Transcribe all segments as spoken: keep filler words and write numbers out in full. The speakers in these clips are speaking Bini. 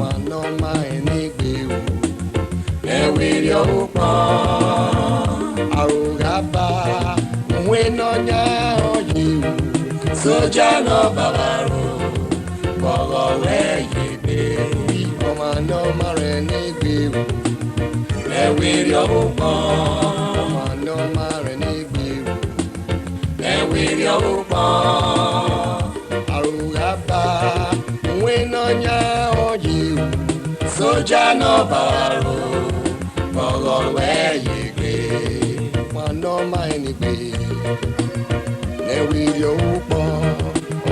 Ọmwa ne ọ ma rẹn ne egbe ru, ẹ vbe rhie ukpọn. Aro gha ba, uwẹ ne ọ yan ọye ru, soja ne ọ baba ro, ọghọ ruẹ ye egbe. Ọmwa ne ọ ma rẹn ne egbe ru, ẹ vbe rhie ukpọn. Ọmwa ne ọ ma rẹn ne egbe ru, ẹ vbe rhie ukpọn. Aro gha ba, uwẹ ne ọ yan ọye ru, soja ne ọ baba ro, ọghọ ruẹ ye egbe. Ọmwa ne ọ ma rẹn ne egbe, ẹ vbe rhie ukpọn.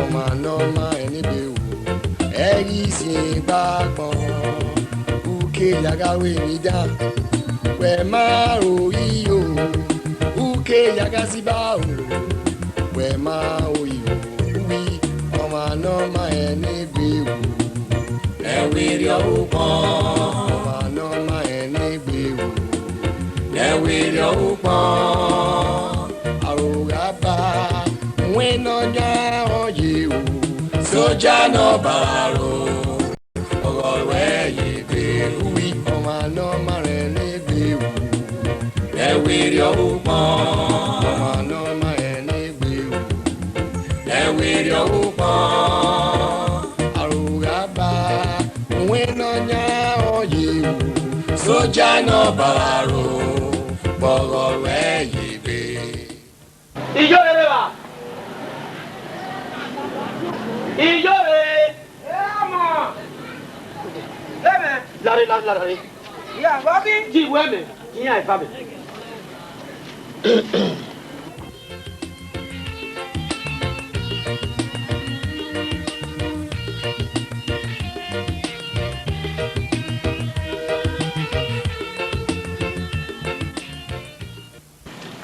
Ọmwa ne ọ ma rẹn ne egbe ru, ẹ ghi zin gba agbọn. Uke ya gha ru emwi dan, wẹ ma ro iyo. Uke ya gha ziba o, wẹ ma ro iyo. Uwi, ọmwa ne ọ ma rẹn ne egbe ru, ẹ vbe rhie ukpọn. Ọmwa ne ọ ma rẹn ne egbe ru, ẹ vbe rhie ukpọn. Aro gha ba, uwẹ ne ọ yan ọye ru, soja ne ọ baba ro, ọghọ ruẹ ye egbe. Uwi, ọmwa ne ọ ma rẹn ne egbe ru, ẹ vbe rhie ukpọn. Ọmwa ne ọ ma rẹn ne egbe ru, ẹ vbe rhie ukpọn. Aro gha ba, uwẹ ne ọ yan ọye ru, soja ne ọ baba ro, ọghọ ruẹ ye egbe. Iyore rre evba. Iyore. Ẹ, ọmọ. Lere. Lare, lare, lare. Ya, vbọ ghi? Ji wẹ mẹ, iran eva mẹ.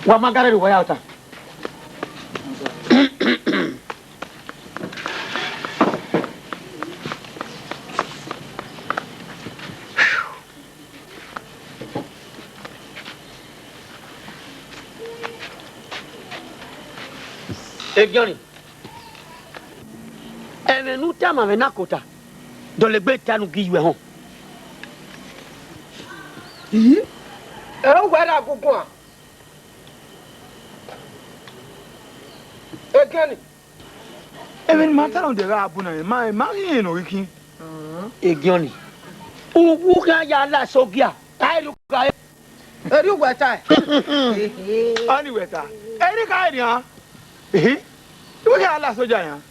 Wa ma gare ru wa ya ota. Egiọnni, ẹmwẹ ne u tama mwẹ na kota, dọlegbe ta ne u gi yuẹ họn. Ii, ẹ, uwẹ ra gunguan. Egiọnni. Emwi ne ima ta na, ọ dẹ gha bu na, ima, ima ghi rẹn ne ọ ghi khin. Egiọnni, uwu khian ya la ẹse ogia, a i rhie ugha re. Erriọ uwẹ ta. Ọni wẹ ta. Erriọ kha nian. Ehe. Iwẹ khian la soja nian.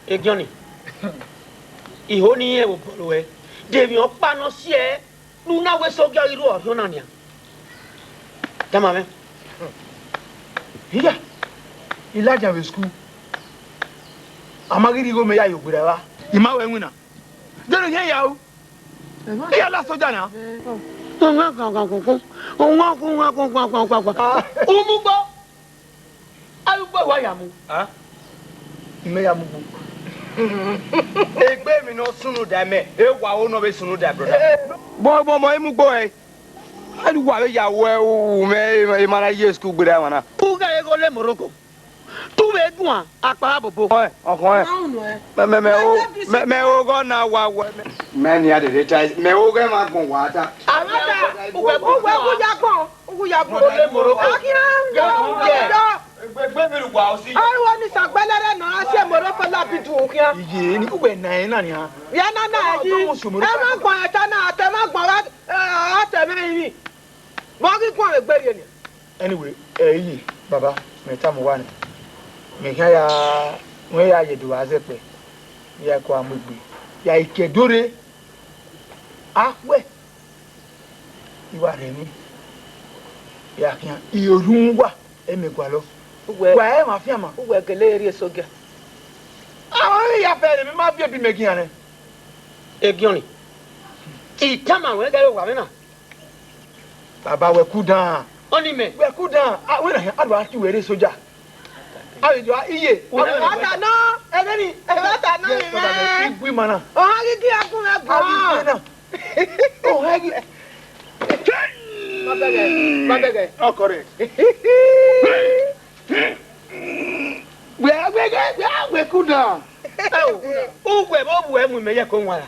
Egiọnni, iho ne irẹn vbe obọ ruẹ, de emwi ọkpa ne ọ si ẹe. Ne u na wẹ sẹ ogia ghi rre ọrhiọn na nian. Tama mwẹ. Iya, I ladian vbe school. A ma ghi rhie igho mẹ ya ye ogberra evba. I ma wẹ winna. Dẹrẹ ohiẹn ya ru. I ya la soja na. U mu ugbo. Arhukpe wa ya mu. A? Imẹ ya mu ugbo. Egbe emwi ne ọ sunu da mẹ, e wa ho ne ọ vbe sunu da, brother. Bọ, bọ, bọ, e mu ugbo ẹre. A ni wa vbe ya wẹ u mwẹ emwa na ye school gberra emwa na. U ghẹ ghe ole Morocco. Te u vbe guan akpa bọbọ. Ọkhọn, ọkhọn. Mẹ, mẹ, mẹ, o, mẹ, mẹ oghọ na wa wẹ mẹ. Mẹ ni a dede ta, mẹ oghẹ ma gbọn wa ta. Uwẹ, uwẹ, uwẹ ya gbọn. Uwu ya bu. Ole Morocco. Akhian, ya bu ye. Egbe, egbe mi ru wa osi. Aruwa ni sagbẹlẹrẹ nọ, a si Morocco la bi du khian. Iye, ni uwẹ na ẹ na nian. Ya na na yi. Ọmọ si Morocco. Ẹ ma gbọn ẹta na, a te ma gbọn gha, ẹ, a te mẹ rinmwi. Vbọ ghi guan vbe egbe rhie nian. Anyway, ẹ, iye, baba, mẹ tama uwa nẹ. Mẹ khian ya, wẹ ya ye do wa zẹ kpẹ. Ya ko a mu egbe. Ya ikẹ do re. A khuẹ. I wa rhie emwi, ya khian, I orhunmwu uwa, ẹ mẹ gualọ. Uwẹ, wa rẹn emwa afianma. Uwẹ gele rrie soja. Avbe ya fẹ ne mẹ ma viọ ebi mẹ gian nẹ. Egiọnni, I tama ruẹ gẹrẹ owa mwẹ na. Baba, wẹ cool down. Ọni mẹ. Wẹ cool down. A, wẹ na, a do a tie uwẹ rre soja. A vbe jọ iye. Ẹ wa ta nọ, ẹ vbe ni, ẹ wa ta nọ. Yes, baba, ẹ i gui ma na. Ọhan ghi gi agun mẹ guan. A vbe gui na. Ọhan ghi. Ma bẹghe, ma bẹghe. Ọkọ rẹ. Wẹ, wẹ, wẹ, wẹ, wẹ cool down. Ẹ o, uwẹ vbe ovbuẹ mu imẹ ye ẹko wan ra?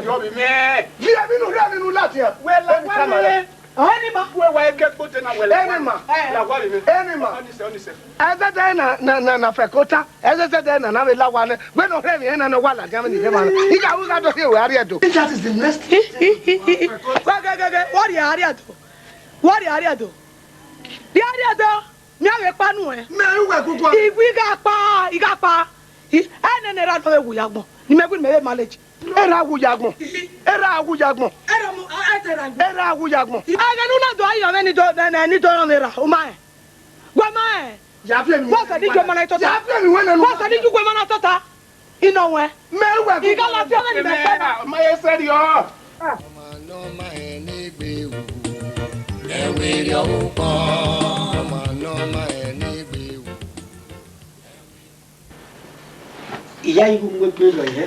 na yọ vbe mẹ. Viẹ emwi ne u rhie emwi ne u ladian. Wẹ la wa mẹ. Ọni ma. Wẹ wa eke kpote na wẹ la. Eni ma. La wa vbe mẹ. Eni ma. Ọni sẹ, ọni sẹ. Ẹzẹdẹ na na na na fẹ kota. Ẹzẹdẹ na na vbe la wa nẹ. Wẹ ne ọ rhie emwi na ne ọ wa ladian vbe ne irẹn ma na. I gha ru gha do rhie wẹ a rhie do. That is the next thing. Gẹgẹgẹ, wọ rhie a rhie do. Wọ rhie a rhie do. Rhie a rhie do. Mẹ a vbe kpa nuẹn. Mẹ i wẹ gugu. I gha kpa, I gha kpa. I, ẹnene erha nọ vbe wu ya agbọn. Ne imẹ wẹ ne imẹ vbe manage. Erha wu ya agbọn. Erha wu ya agbọn. Erha mu, a, a te ra agbọn. Erha wu ya agbọn. Ẹghẹ ne u na do a yọ mwẹ ni do, ne, ne, ni do rọnmwẹ erha, u ma rẹn. Wẹ ma rẹn. Ya fi emwi. Wẹ sẹ di ju ọmọ na tota. Ya fi emwi wẹ nẹ nu. Wẹ sẹ di ju ọmọ na tota. Inọ wẹ. Mẹ wẹ. I gha la fi ọmọ ni mẹ kpẹ na. Ma ye sẹ rriọ. Ọma ne ọ ma ẹn ne egbe ru, ẹvbo erriọ ukpọn. Ọma ne ọ ma ẹn ne egbe ru. Iya, I gu mu egbe lọ yẹ.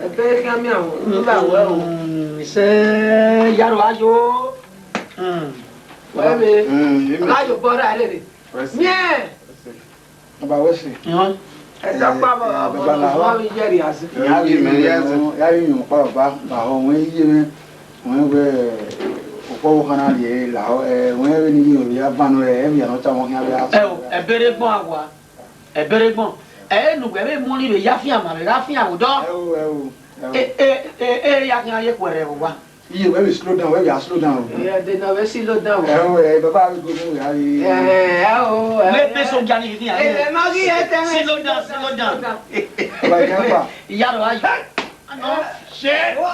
Ẹbẹre khian miẹn o, u gha wẹ o. Mm, sẹ, ya ro ayo. Mm. Wẹ vbe, mm, a gha ye obọ ra rere. Wẹ sẹ. Miẹn. Baba wẹ sẹ. Iran. Ẹ ta kpa bọ, eh, baba lahọ. Ọmọ mi yẹrẹ azẹ. Ya vbe, ya vbe yọn kpa baba, ba ho wẹ iye mwẹ. Wẹ wẹ, okpọ wo khana rhie lahọ, eh, wẹ vbe ni ye ovbi ya van nẹ, eh, emwi ya nọ ta wọn khian vbe a. Ẹ o, ẹbẹre gbọn a wa. Ẹbẹre gbọn. Ẹ, ne uwẹ vbe mu ọnii vbe ya fian ma vbe gha fian vbe odọ. Ẹ o, ẹ o, ẹ o. E, e, e, e ya khian ye khuẹrhẹ vbe owa. Iye, wẹ vbe slow down, wẹ vbe a slow down o. Ẹ, de na vbe slow down o. Ẹ o, ẹ, baba vbe go mu ya vbe. Ẹ, ẹ o, ẹ. Vbe, vbe soja ni vbe khian. Ẹ, ẹ ma ghi ẹ tẹ. Slow down, slow down. Baba, ẹ pa. Iya ro ayo. Ano, ṣe. Ẹ, o,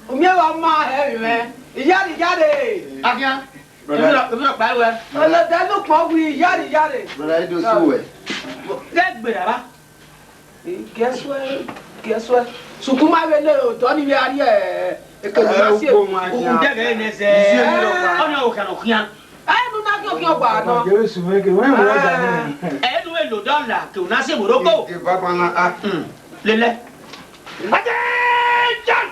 u miẹn vbe ọ ma hẹ vbe mwẹ. Iyare, iyare. Akhian. Brother. Emwi rọ, emwi rọ kpa wẹ. Ọlọdẹ ne ukpọn wi, iyare, iyare. Brother, Edo su wẹ. Ghẹ gbe rara. Guess what? Guess what? Sukuma vbe ne odọ ni vbe a rrie, eke ne ọ na si. Ẹ, ukpo ma khian. Ukpo dẹghe ne zẹ. Isi emwi rọ kpa. Ọna okhian, okhian. Ẹ, ne u na khian, okhian ọgba nọ. Jesu mẹ ke, wẹ wẹ ọgba nọ. Ẹ, ne u vbe lo dọla, ke u na si vbe oroko. Ike baba na a. Hmm. Lele. Attention!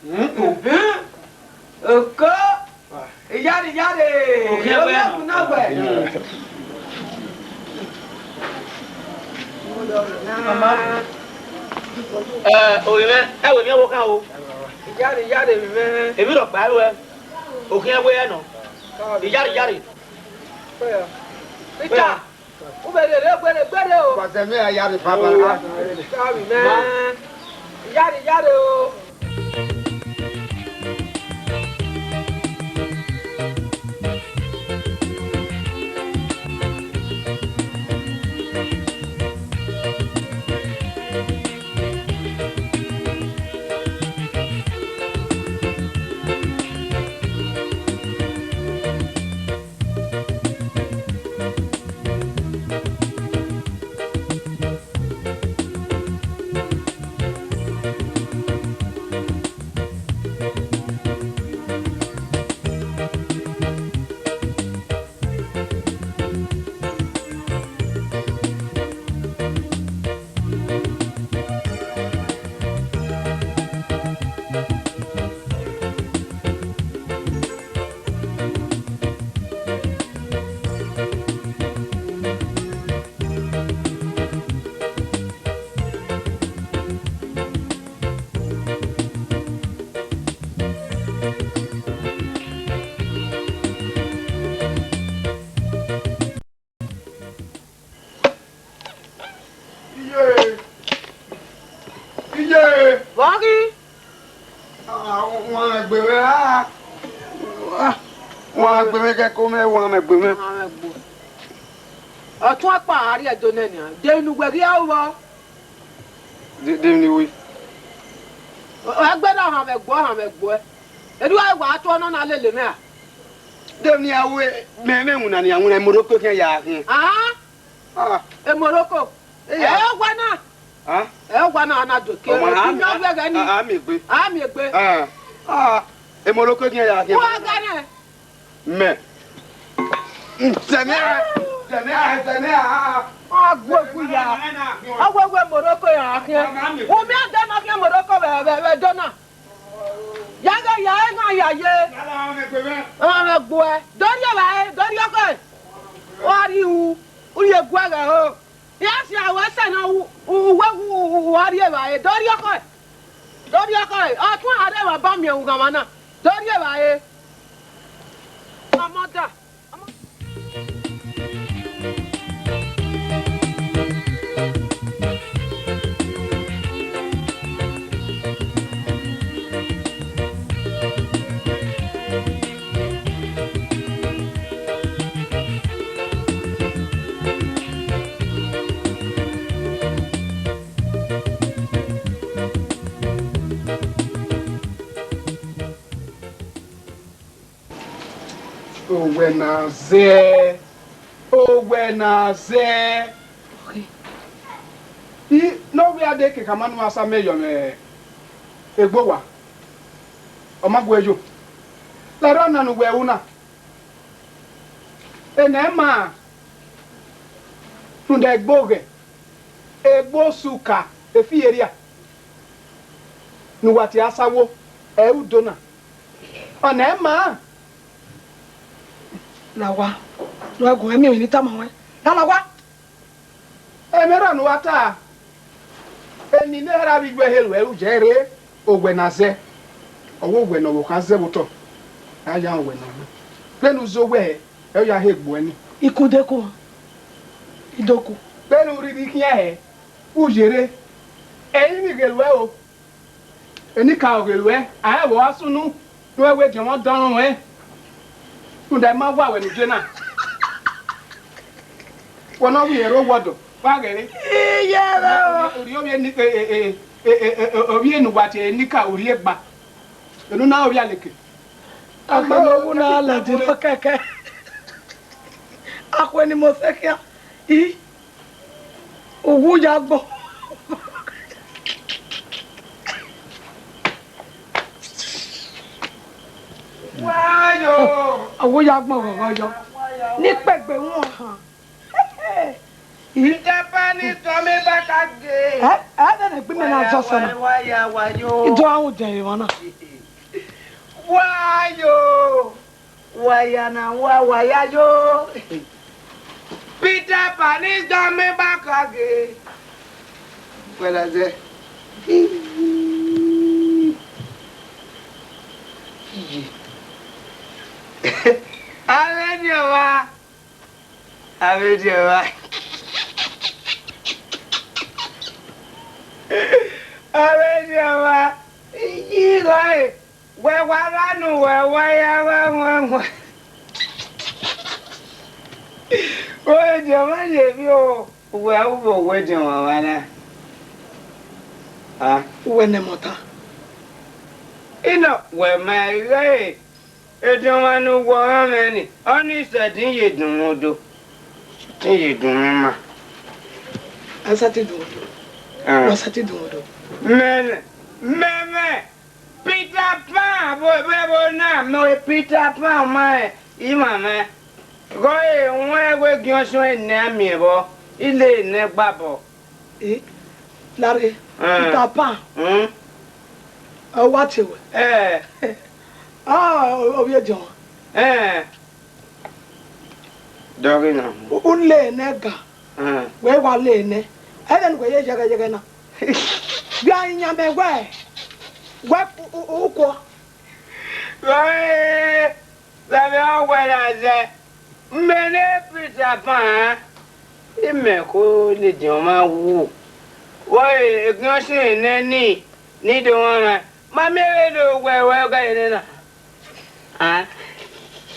Hmm? Oko. Iyare, iyare. Okhian wẹ. Okhian wẹ. Mama. Ẹ, ovbi mwẹ, ẹ wẹ emwi ọvbokhan o. Iyare, iyare, ovbi mwẹ. Emwi rhọkpa ru ẹ. Okhian wẹ nọ. Iyare, iyare. Peter. U vbe rere gbere gbere o. Wa zẹ mẹ ya rre baba. Sorry, man. Iyare, iyare o. Wa gbe mwẹ kẹkan, mẹ wa mẹ gbe mwẹ. Ọmwa mẹ gbe. Ọtẹn ọkpa a rrie Ẹdo nẹ nian, de emwi ne uwẹ ghi ru vbọ? De, de emwi ne I ru? Ẹgbẹe na ọmwa mẹ gbe, ọmwa mẹ gbe. Erriọ wa tuẹ nọ na lele mwẹ a? De emwi ne I ru, mẹ, mẹ winna nian, winna Morocco khian ya khian. Ahan. Ah. E Morocco. Iya. Ẹ wa na. Ah? Ẹ wa na, na do ke. Ọmọ, a mi, a, a mi egbe. A mi egbe. Ah. Ah. E Morocco khian ya khian. Wa ga nẹ. Mẹ. Tẹmẹ a, tẹmẹ a, tẹmẹ a. Ọ gbe egbe ya. Ọ wẹ wẹ Morocco ya khian. U miẹn ẹdẹ ne ọ khian Morocco vbe, vbe, vbe Ẹdo na. Ya ghe ya, e ghan ya ye. Ọmwa mẹ gbe mwẹ. Ọmwa mẹ gbe mwẹ. Do rhie evbare, do rhie ọkhọe. Wa rhie u, u rhie eguẹghẹ ho. Iran si aro ẹsẹ na, u, u, uwẹ, u, u, u, wa rhie evbare, do rhie ọkhọe. Do rhie ọkhọe. Ọtuẹn a rre evba ba miẹn ughanmwa na. Do rhie evbare. Ọmọda. Owẹ na zẹ, owẹ na zẹ. I, ne ọ vbe a de ke khama ne uwa sa mẹ yọ mwẹ egbe owa, ọ ma gu ẹre yo. Lẹrọ ọna ne uwẹ ru na, enẹ ma rhunmwuda egbe oghẹ, egbe osuka, efieria ne uwa tie asawo, ẹ i ru do na. Ọna ẹ ma. La owa, ne uwẹ gu mwẹ miẹn emwi ne I tama ruẹ. La, la owa. Ẹmwẹ erha ne uwa ta, eni ne erha vbe iye uẹ he ruẹ ru jẹ rre, owẹ na zẹ, ọ wẹ owẹ ne ọvbokhan zẹ vbe otọ, a ya owẹ ne ọ na. Vbene u zẹ owẹ hẹ, ẹ ya he gbe uẹ ni. Ikun deku, idoku. Vbene u rhirhi khian hẹ, u yerre, ẹrinmwi ghe ruẹ o. Enikaro ghe ruẹ, a rẹn vbe ọ gha sunu, ne uwẹ wẹ ediọn mwẹ ọdọnrọn ruẹ, rhunmwuda I ma wa wẹ ne u je na. Wẹ ne ọ vbe rre owọdọ, wa ghẹ re. Iye vbe o. Orhiọn ovbi eni, e, e, e, e, e, e, ovbi eni uwa tie enikaro rhie gba. Enu na ovbi aleke. Akpẹlẹ owu na lẹ di nọ kẹkẹ. Akhue ni mo sẹ khian. I. Uwu ya gbọn. Wayo! Uwu ya gbọn ghọghọ yọ. Ne ikpegbe wọn han. Peter Pan is coming back again. Ẹ, ẹ, ẹ, ẹ, ẹ, gbe mẹ na zọ sẹ na. Waya, waya, wayo. Ido ahun dẹ emwa na. Wayo! Waya na wa waya yo. Peter Pan is coming back again. Wẹlẹ zẹ. Avbe ni ọmwa. Avbe ni ọmwa. Avbe ni ọmwa. Iye igho ẹre. Wẹ wa gha nu wẹ wa ya gha wan wan. Wẹ ediọn mwa ye vbi o, wẹ u vbe wẹ ediọn mwa mwa na. A, wẹ ne mọta. Inọ wẹ ma ighe ediọn mwa ne uwọ rhan mwẹ ni, ọ ni sẹ din ye dunmwu odo. Din ye dunmwu ima. A sa te dunmwu odo. Ah. Wa sa te dunmwu odo. Mẹ, mẹ, mẹ. Peter Pan, vbe, vbe, vbe na, mẹ Peter Pan ma ima mwẹ. Gọ e wọn ẹvbo egiọnsuẹn ne a miẹn vbọ, ile ne gbabọ. Eh, Larre, eh. Peter Pan. Hmm? Ọ wa tie wẹ. Eh. Ah, o, ovbi ediọn. Eh. Dọghe na. U, u le nẹ ga. Hmm. Wẹ wa le nẹ. Ẹghẹ ne wẹ ye yẹghẹyẹghẹ na. Bia iyan mẹ wẹ, wẹ u, u, u kuọ. Wẹ, wẹ, wẹ, wẹ, wẹ, wẹ. Mẹ ne Peter Pan, imẹ ko ladian ọmwa wu. Wẹ, egiọnsuẹn nẹ ni, ni do wan mwẹ. Ma miẹn vbene wẹ, wẹ gha rre na. Ah.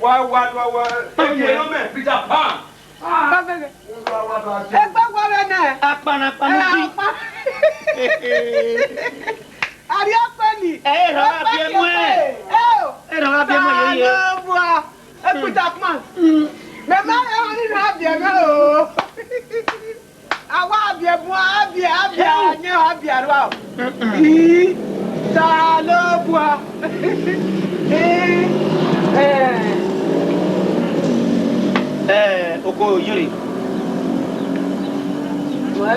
Wa, wa, wa, wa. Oye, ọmọ Peter Pan. Egbe wọ vbe nẹ. Akpanakpa ne u fi. Akpa. Arhiọkpeni. Ẹ, erha ọghe abiẹmwẹ. Ẹ o. Erha ọghe abiẹmwẹ yeye. Osanobua. Ekpita kuma. Mẹ ma rẹn ọnii ne a biẹ mwẹ o. A wa biẹ bun, a biẹ, a biẹ, a yẹn, a biẹ arua o. Ii, Osanobua. Ii, ẹ. Ẹ, oko yiri.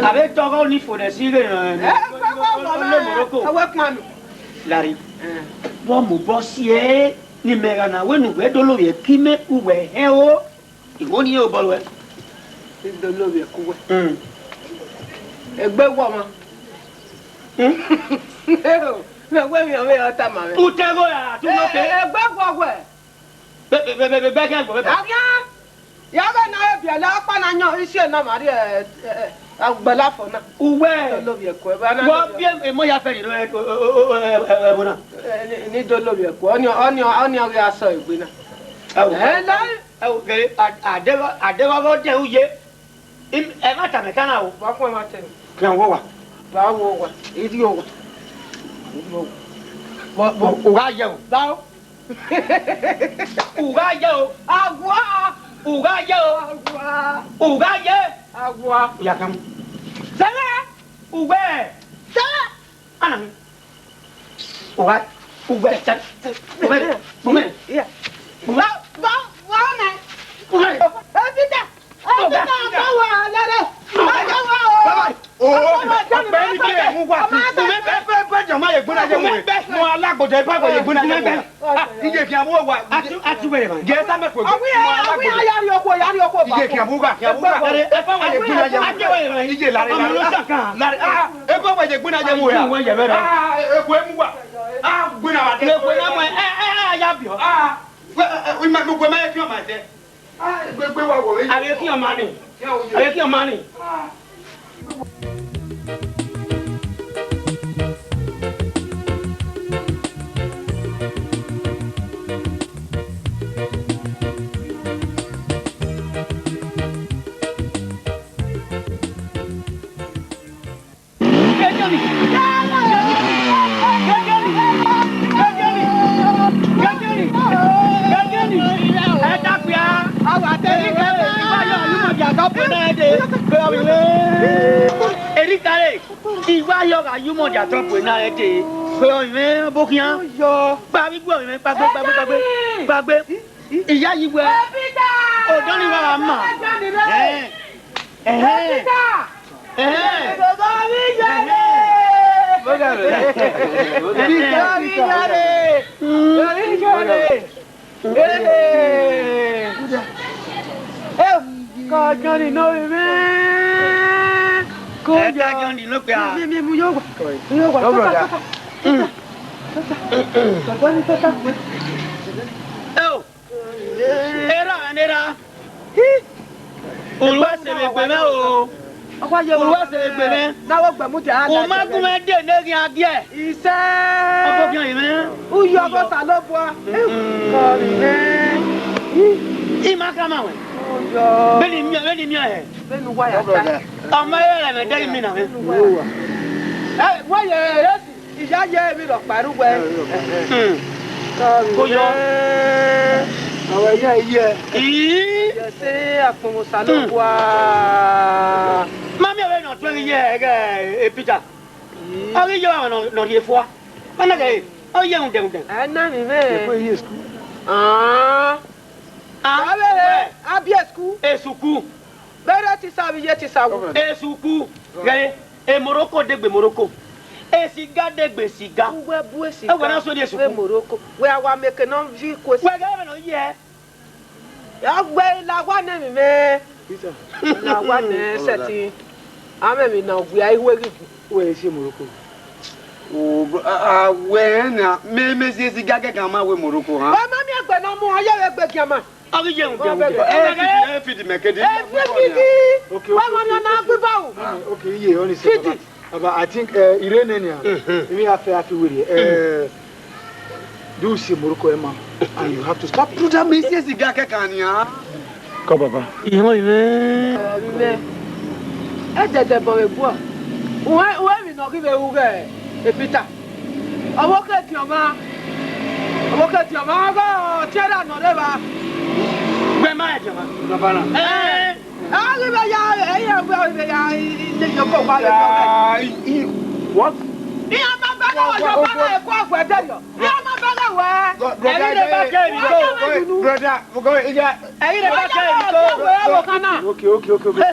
A vbe tọghọ ni fo nẹ si ghe nọ. Ẹ, kpẹkpẹ wọ mẹ. Morocco. Ẹ wẹ kpanu. Larry. Ẹ. Vbọ mu obọ si ẹre. Ne imẹ gha na wẹ ne uwẹ do lovbiẹ ke imẹ, uwẹ hẹn o, I wẹ ọnii obọ ruẹ. I do lovbiẹ ke uwẹ. Mm. Egbe wọ ọmwa. Mm. Mẹ wẹ emwi ọmwa ọ tama mwẹ. Utẹgho ra, tu nọ ke. Egbe wọ wẹ. Be, be, be, be, be, be, be, be. Avia. Ya vbe na e biẹlẹ ọkpa na yọn isi na ma rrie, ẹ, ẹ, agbala fo na. Uwẹ. Lovbiẹ kuẹ, ba na. Wọ lovbiẹ. Biẹ emọ ya fẹ ni, ẹ, ẹ, ẹ, ẹ, ẹvbo na. Ẹ, ni, ni do lovbiẹ kuẹ. Ọni, ọni, ọni ọ ghi a sọ egbe na. Ẹ wo. Ẹ, la. Ẹ wo, gere, a, a deghẹ, a deghẹ ọghe ọdẹn u ye. Im, ẹ ma tama ẹka na o. Ba khuẹ ma tẹ. Khian wọ owa. Ba wọ owa. Iri owa. Iri owa. Bọ, bọ. U, u gha ye o. Ba o. U gha ye o. Awa. U gha ye o. Awa. U gha ye. Awa. Ya kan. Sẹrẹ. Uwẹ. Sẹrẹ. Ana mi. Uwẹ. Uwẹ. Uwẹ. Uwẹ. Uwẹ. Ba, ba, ba nẹ. Uwẹ. Ẹ, Peter. Ẹ, Peter, ba wa lẹrẹ. Ba wa o. Bye bye. Oh, ọgbẹni kẹ ẹ mu wa. Ọmọ ata. Ọmọ ye gbona ye mu. Mo alagbodẹ, epa wẹ ye gbona ye mu. Ah, iye khian vbe uwa. Atu, atu wẹ ma. Ye ta mẹ kue. Awi, awi, ya ri okhuo, ya ri okhuo. Iye khian vbe uwa, khian vbe uwa. Epa wẹ ye gbona ye mu. Iye lare, lare. Lare, ah, epa wẹ ye gbona ye mu ya. Ah, epa mu wa. Ah, gbona wa. Epa na mu, eh, eh, eh, ya biọ. Ah, we, eh, eh, we ma, we ma ye khian ma dẹ. Ah, egbe, egbe wa wọ, eh. Avbe khian ọma ni. Avbe khian ọma ni. Ah. Erikare, I wa ye ọghe ayumọ dia drop na ẹdẹ, kherhe ọmwẹ ọbo khian. Kpa vbe igue ọmwẹ, kpagbe, kpagbe, kpagbe, kpagbe. Iyayi wẹ. Odọ ni wa gha ma. Ẹhẹn. Ẹhẹn. Ẹhẹn. Kọjọni ne ovbi mwẹ. Kọjọni ne okpia. Mi, mi, mu yo wa. Mu yo wa. Come, brother. Tota, tota, tota. Kọjọni tota. Eo. Erha, erha. Unu wa sẹ vbe egbe mwẹ o. Unu wa sẹ vbe egbe mwẹ. Na wo gbe mu dia. U ma gu mwẹ de ne eghian giẹ. Isẹ. Ọbọ khian mwẹ. Uyo ọghe Osanobua. I ma khama ruẹ. Uyo. Vbene I miẹn, vbene I miẹn hẹ. Vbene uwa ya ta. Ọmọ ẹre ẹmwẹ de I miẹn na mwẹ. Ẹ, wẹ ye, Iyayi emwi rhọkpa ru wẹ. Hmm. Koyọ. Ọmwa ye ye. Ii. Ye sẹ akpọnmwẹ Osanobua. Ma miẹn vbene ọ tuẹ ghi ye ẹghẹ, e Pita. Ii. Ọ ghi ye ọmwa nọ, nọ rhie fua. Ọ na ghe, ọ ye rhunmwuda rhunmwuda. Ẹ na miẹn mwẹ. Ekpe ye school. Ah. Ah. Avbe a biẹ school. Esuku. Vbene tisa vbe iye tisa wu. Esuku. Ghẹ. E Morocco degbe Morocco. E siga degbe siga. Uwẹ bu e siga. Ẹwẹ na so ni esuku. Vbe Morocco. Wẹ a wa meke nọ vi ku esuku. Wẹ ghe ẹmwẹ nọ ye. Ya gbe la wa nẹ emwi mwẹ. Peter. La wa nẹ sẹtin. Amẹ emwi na wia iwe ghi gu. Wẹ si Morocco. O, bro, a, a, wẹ na, me, me si e siga kẹkan ma wẹ Morocco, ha? Wẹ ma miẹn egbe ne ọ mu, ọ ye vbe egbe gianma. Ọ ghi ye rhunmwuda. Ẹ, feed, ẹ, feed mẹ kedi. Ẹ, feed. Okay, okay, okay, okay. Wa ma na gbe ba o. Okay, iye, honestly, feed. Baba, Baba, I think, eh, I rre nẹ nian. Mhm. Emwi ya fẹ, a fi werriẹ. Eh, do you see Morocco, Emma? And you have to stop. Do that, me si e siga kẹkan nian. Kọ, Baba. Ihọn ivẹ. Ẹ, ivẹ. Ẹ dẹdẹ bọ vbe bua. Uwẹ, uwẹ emwi ne ọ ghi vbe ru ghe, e Peter. Ọvbokhan ediọn mwa, ọvbokhan ediọn mwa, ọghe ọtiẹn ra nọ rre evba. Wẹ ma ediọn mwa? Baba na. Ẹ, a ghi vbe ya, ẹ, ya, a ghi vbe ya, i, i, i, i, i, i, what? Iran ma bẹghe wẹ, ọjọgbọn na, ẹ kue ọguẹdẹ yọ. Iran ma bẹghe wẹ. Bro-, brother, ẹ ghi rre ba kẹ emwi ko. Brother, brother, yeah. Ẹ ghi rre ba kẹ emwi ko. Ọvbokhan na. Okay, okay, okay, okay.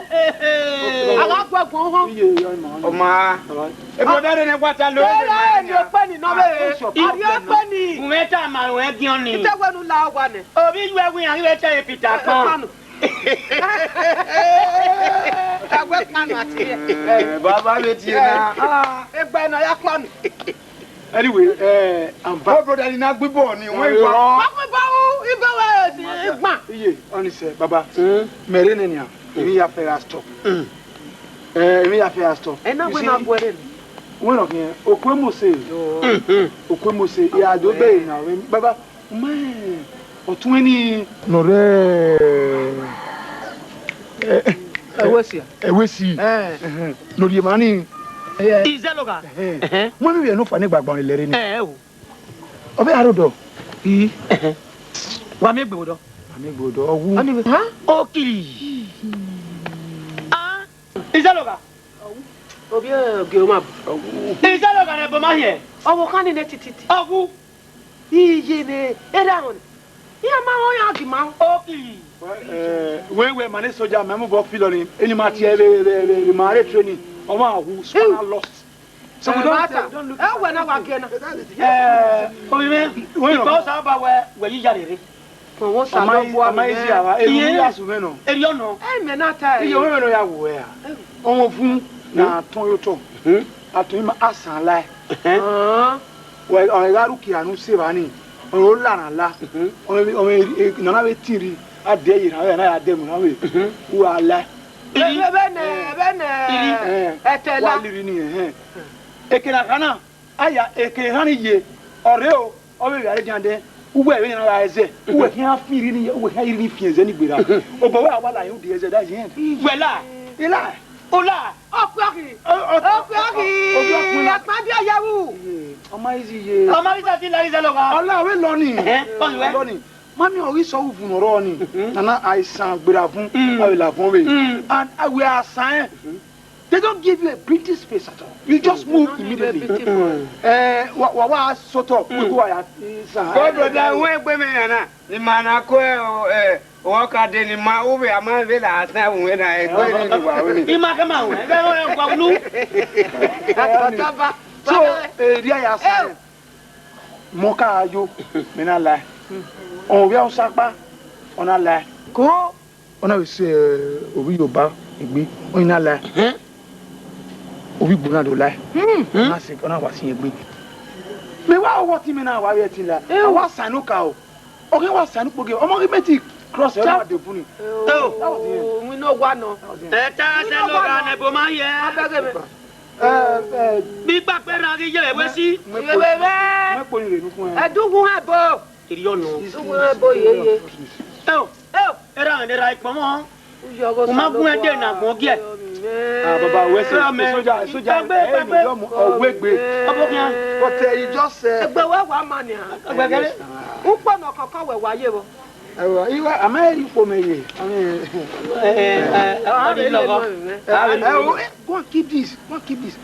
A gha gu ẹguọn họn. Iye, iye, ọma. Ọma. All right. E brother, ne wa ta lo. Ẹ ra eni okpeni nọ vbe. Ari okpeni. Uwẹ ta ma ruẹ giọn ni. Ite wẹ nu la owa nẹ. Ovbi yu ẹwu iran ghi vbe ta e Peter kpọn. Kpanu. Kagbe kpanu ati. Eh, baba vbe tie na. Ah, egbe na ya kpanu. Anyway, eh, I'm back. Oh, brother, ni na gbe ball ni, wẹ wa. Wa gbe ball, igbe wẹ, igba. Iye, honestly, baba. Mm. Mẹ rre nẹ nian, emwi ya fẹ gha stop. Mm. Eh, emwi ya fẹ gha stop. Ẹ na wẹ na guẹ rre ni. Wẹ nọ khian, Okuemose. Yo. Mhm. Okuemose, ya do gbe na, baba, mẹ, ọtuẹn ni nọ rre, eh, Ẹwesi. Ẹwesi. Eh. Ẹhẹn. Nọ rhie emwa ni. Eh. Izẹloga. Ẹhẹn. Ẹhẹn. Wẹ mi vbiẹ ne ọfa ne gba agbọn lẹre ni. Eh, o. Ọ vbe aro dọ. Ii. Ẹhẹn. Wa miẹn egbe vbe odọ. Wa miẹn egbe vbe odọ. Ọ wu. Ọni vbe. Ha? Okiri. Ah. Izẹloga. Ovbi ogie ma bu. Izẹloga ne ẹbọ ma hiẹ. Ọvbokhan ni nẹ tititi. Ọ wu. Iye mwẹ, erha họn. Iran ma rẹn ọyan gi ma. Okiri. Eh, wẹ, wẹ, ma ne soja, mẹ mu bọ filọ ni. Eni ma tie vbe, vbe, vbe, vbe ma rre training. Ọmwa wu, spanner lost. So we don't, we don't look. Ẹ wẹ na wa gẹ na. Ẹ, omi mẹ, ikọ sa ba wẹ, wẹ yi ya rere. Ọmọ Osanobua, ọmọ Ezi ava, eru ya su mẹ nọ. Eri ọnọ. Ẹ mẹ na ta ẹ. Iye wẹ nọ ya wo ẹ a. Ọmọ fun na tọn yo tọ. Atọn ima asan la. Wẹ, ọ gha ru kia nu se vba ni. Ọ la na la. Ọmọ, ọmọ nana vbe tin ri. A de ye na, na ya de mu na vbe. U a la. Vbe, vbe nẹ, vbe nẹ. Ẹtẹ la. Wa liri ni, ẹhẹn. Ekena khana. Aya, eke erhan ni ye, ọ rre o, ọ vbe gha re diandẹn, uwẹ vbe na gha ẹzẹ, uwẹ khian fi irhi ni, uwẹ khian irhi ni fian ẹzẹ ni gberra. Obọ wẹ a wa la rẹn udi ẹzẹ, that's the end. Wẹ la, I la, u la. Ọkpẹọkhi, ọ, ọ, ọkpẹọkhi, ọ, ọ, ọ, ọ, akpadi ọyẹwu. Ọ ma easy ye. Ọ ma easy ti la ize lọ gha. Ọ la, ọ vbe lọ ni. Ẹhẹn, ọ lọ ni. Mami, ọ ghi sẹ uvun ne ọ rrọọ ni. Nana, aisan gberra vun, a vbe la vun vbe. And a wẹ asan ẹn. They don't give you a breathing space at all. You just move immediately. Eh, wa, wa, wa sort up. We go ya, eh, sa. Go, brother, we gbe me yana. Ni ma na ko, eh, o ka de ni ma u be ama be la sa u na, eh, go ni ni wa u ni. Ima ke ma u, eh, go ni wa u nu. So, eh, dia ya sa. Mọ ka yo, me na la. Ọ vbe Hausa kpa, ọ na la. Ko. Ọ na vbe sẹ, eh, ovbi Yoruba egbe, ọ na la. Ovbi Igbo na do la. Ọ na sẹ, ọ na wa sin egbe. Mẹ wa wọ ti mẹ na wa vbe ẹtin la. A wa san inu ka o. Ọ ghi wa san inu kpo ghe. Ọmọ ghi mẹ ti cross ẹ, ọ na de bun ni. That was the end. Winọ wa nọ. That was the end. Ẹ ta sẹ lo gha nẹ bo ma yẹ. Abẹgẹ mẹ. Ẹ, ẹ. Bi kpakpẹ rran ghi ye vbe si. Mẹ kpo, mẹ kpo ni rre nukun ẹ. Ẹdun wu hẹ bo. Eri ọnọ. Ẹdun wu hẹ bo yeye. Ẹ o. Ẹ o. Erha mwẹ ne erha ikpọnmwọ. U ma gun ẹdẹ ne agbọn giẹ. Ah, baba, wẹ sẹ, soja, soja, ẹ, ẹ, ọ wegbe. Ọ bọ khian. But, uh, you just, uh, egbe wẹ wa ma nian. Ẹgbẹgẹrẹ. Ukpo nọ kọkọ wẹ wa ye vbọ. Ẹwọ, iwa, a ma eri ukpo mẹ ye. I mean, ẹ, ẹ, ẹ, ọ di lọghọ. Ẹ, ẹ, o, ẹ, go and keep this, go and keep this.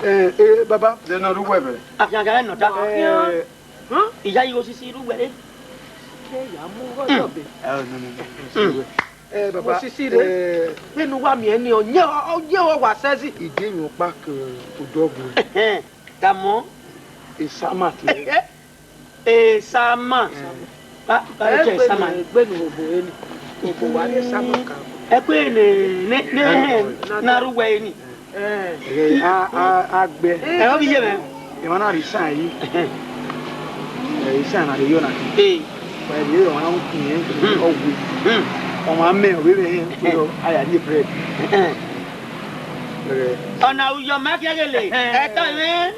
Ẹ, ẹ, baba. Zẹ nọ ru wẹ vẹ. Akhian ga nọ ta. Ẹ, Hẹn? Iya yi osisi ru wẹre. Ke ya mu ọghe ọbe. Oh, no, no, no. Eh, baba, osisi re. Eh, vbene uwa miẹn ni, ọ yẹn, ọ yẹn ọ wa sẹzi. Ide yẹn ọkpa ke odọgbe. Tamọ. Esama te. Esama. Eh. Ba, ba, ẹ ke esama. Egbe nu obo eni. Obo wa ni esama ka. Ẹ kue ne, ne, ne, na ru wẹ eni. Eh, a, a, a gbẹ. Ẹ, ọ vbe ye mwẹ. Emwa na rhie isan yi. Ẹ, isan na rhie yọ na. Ee. Wa rhie ọmwa na mu kin yẹn, ọ wu. Ọmwa mẹ, ọ vbe mwẹ hẹn, ọ ya rhie bread. Ẹ. Ọna uyọ ma khian ghele. Ẹ tọ mwẹ.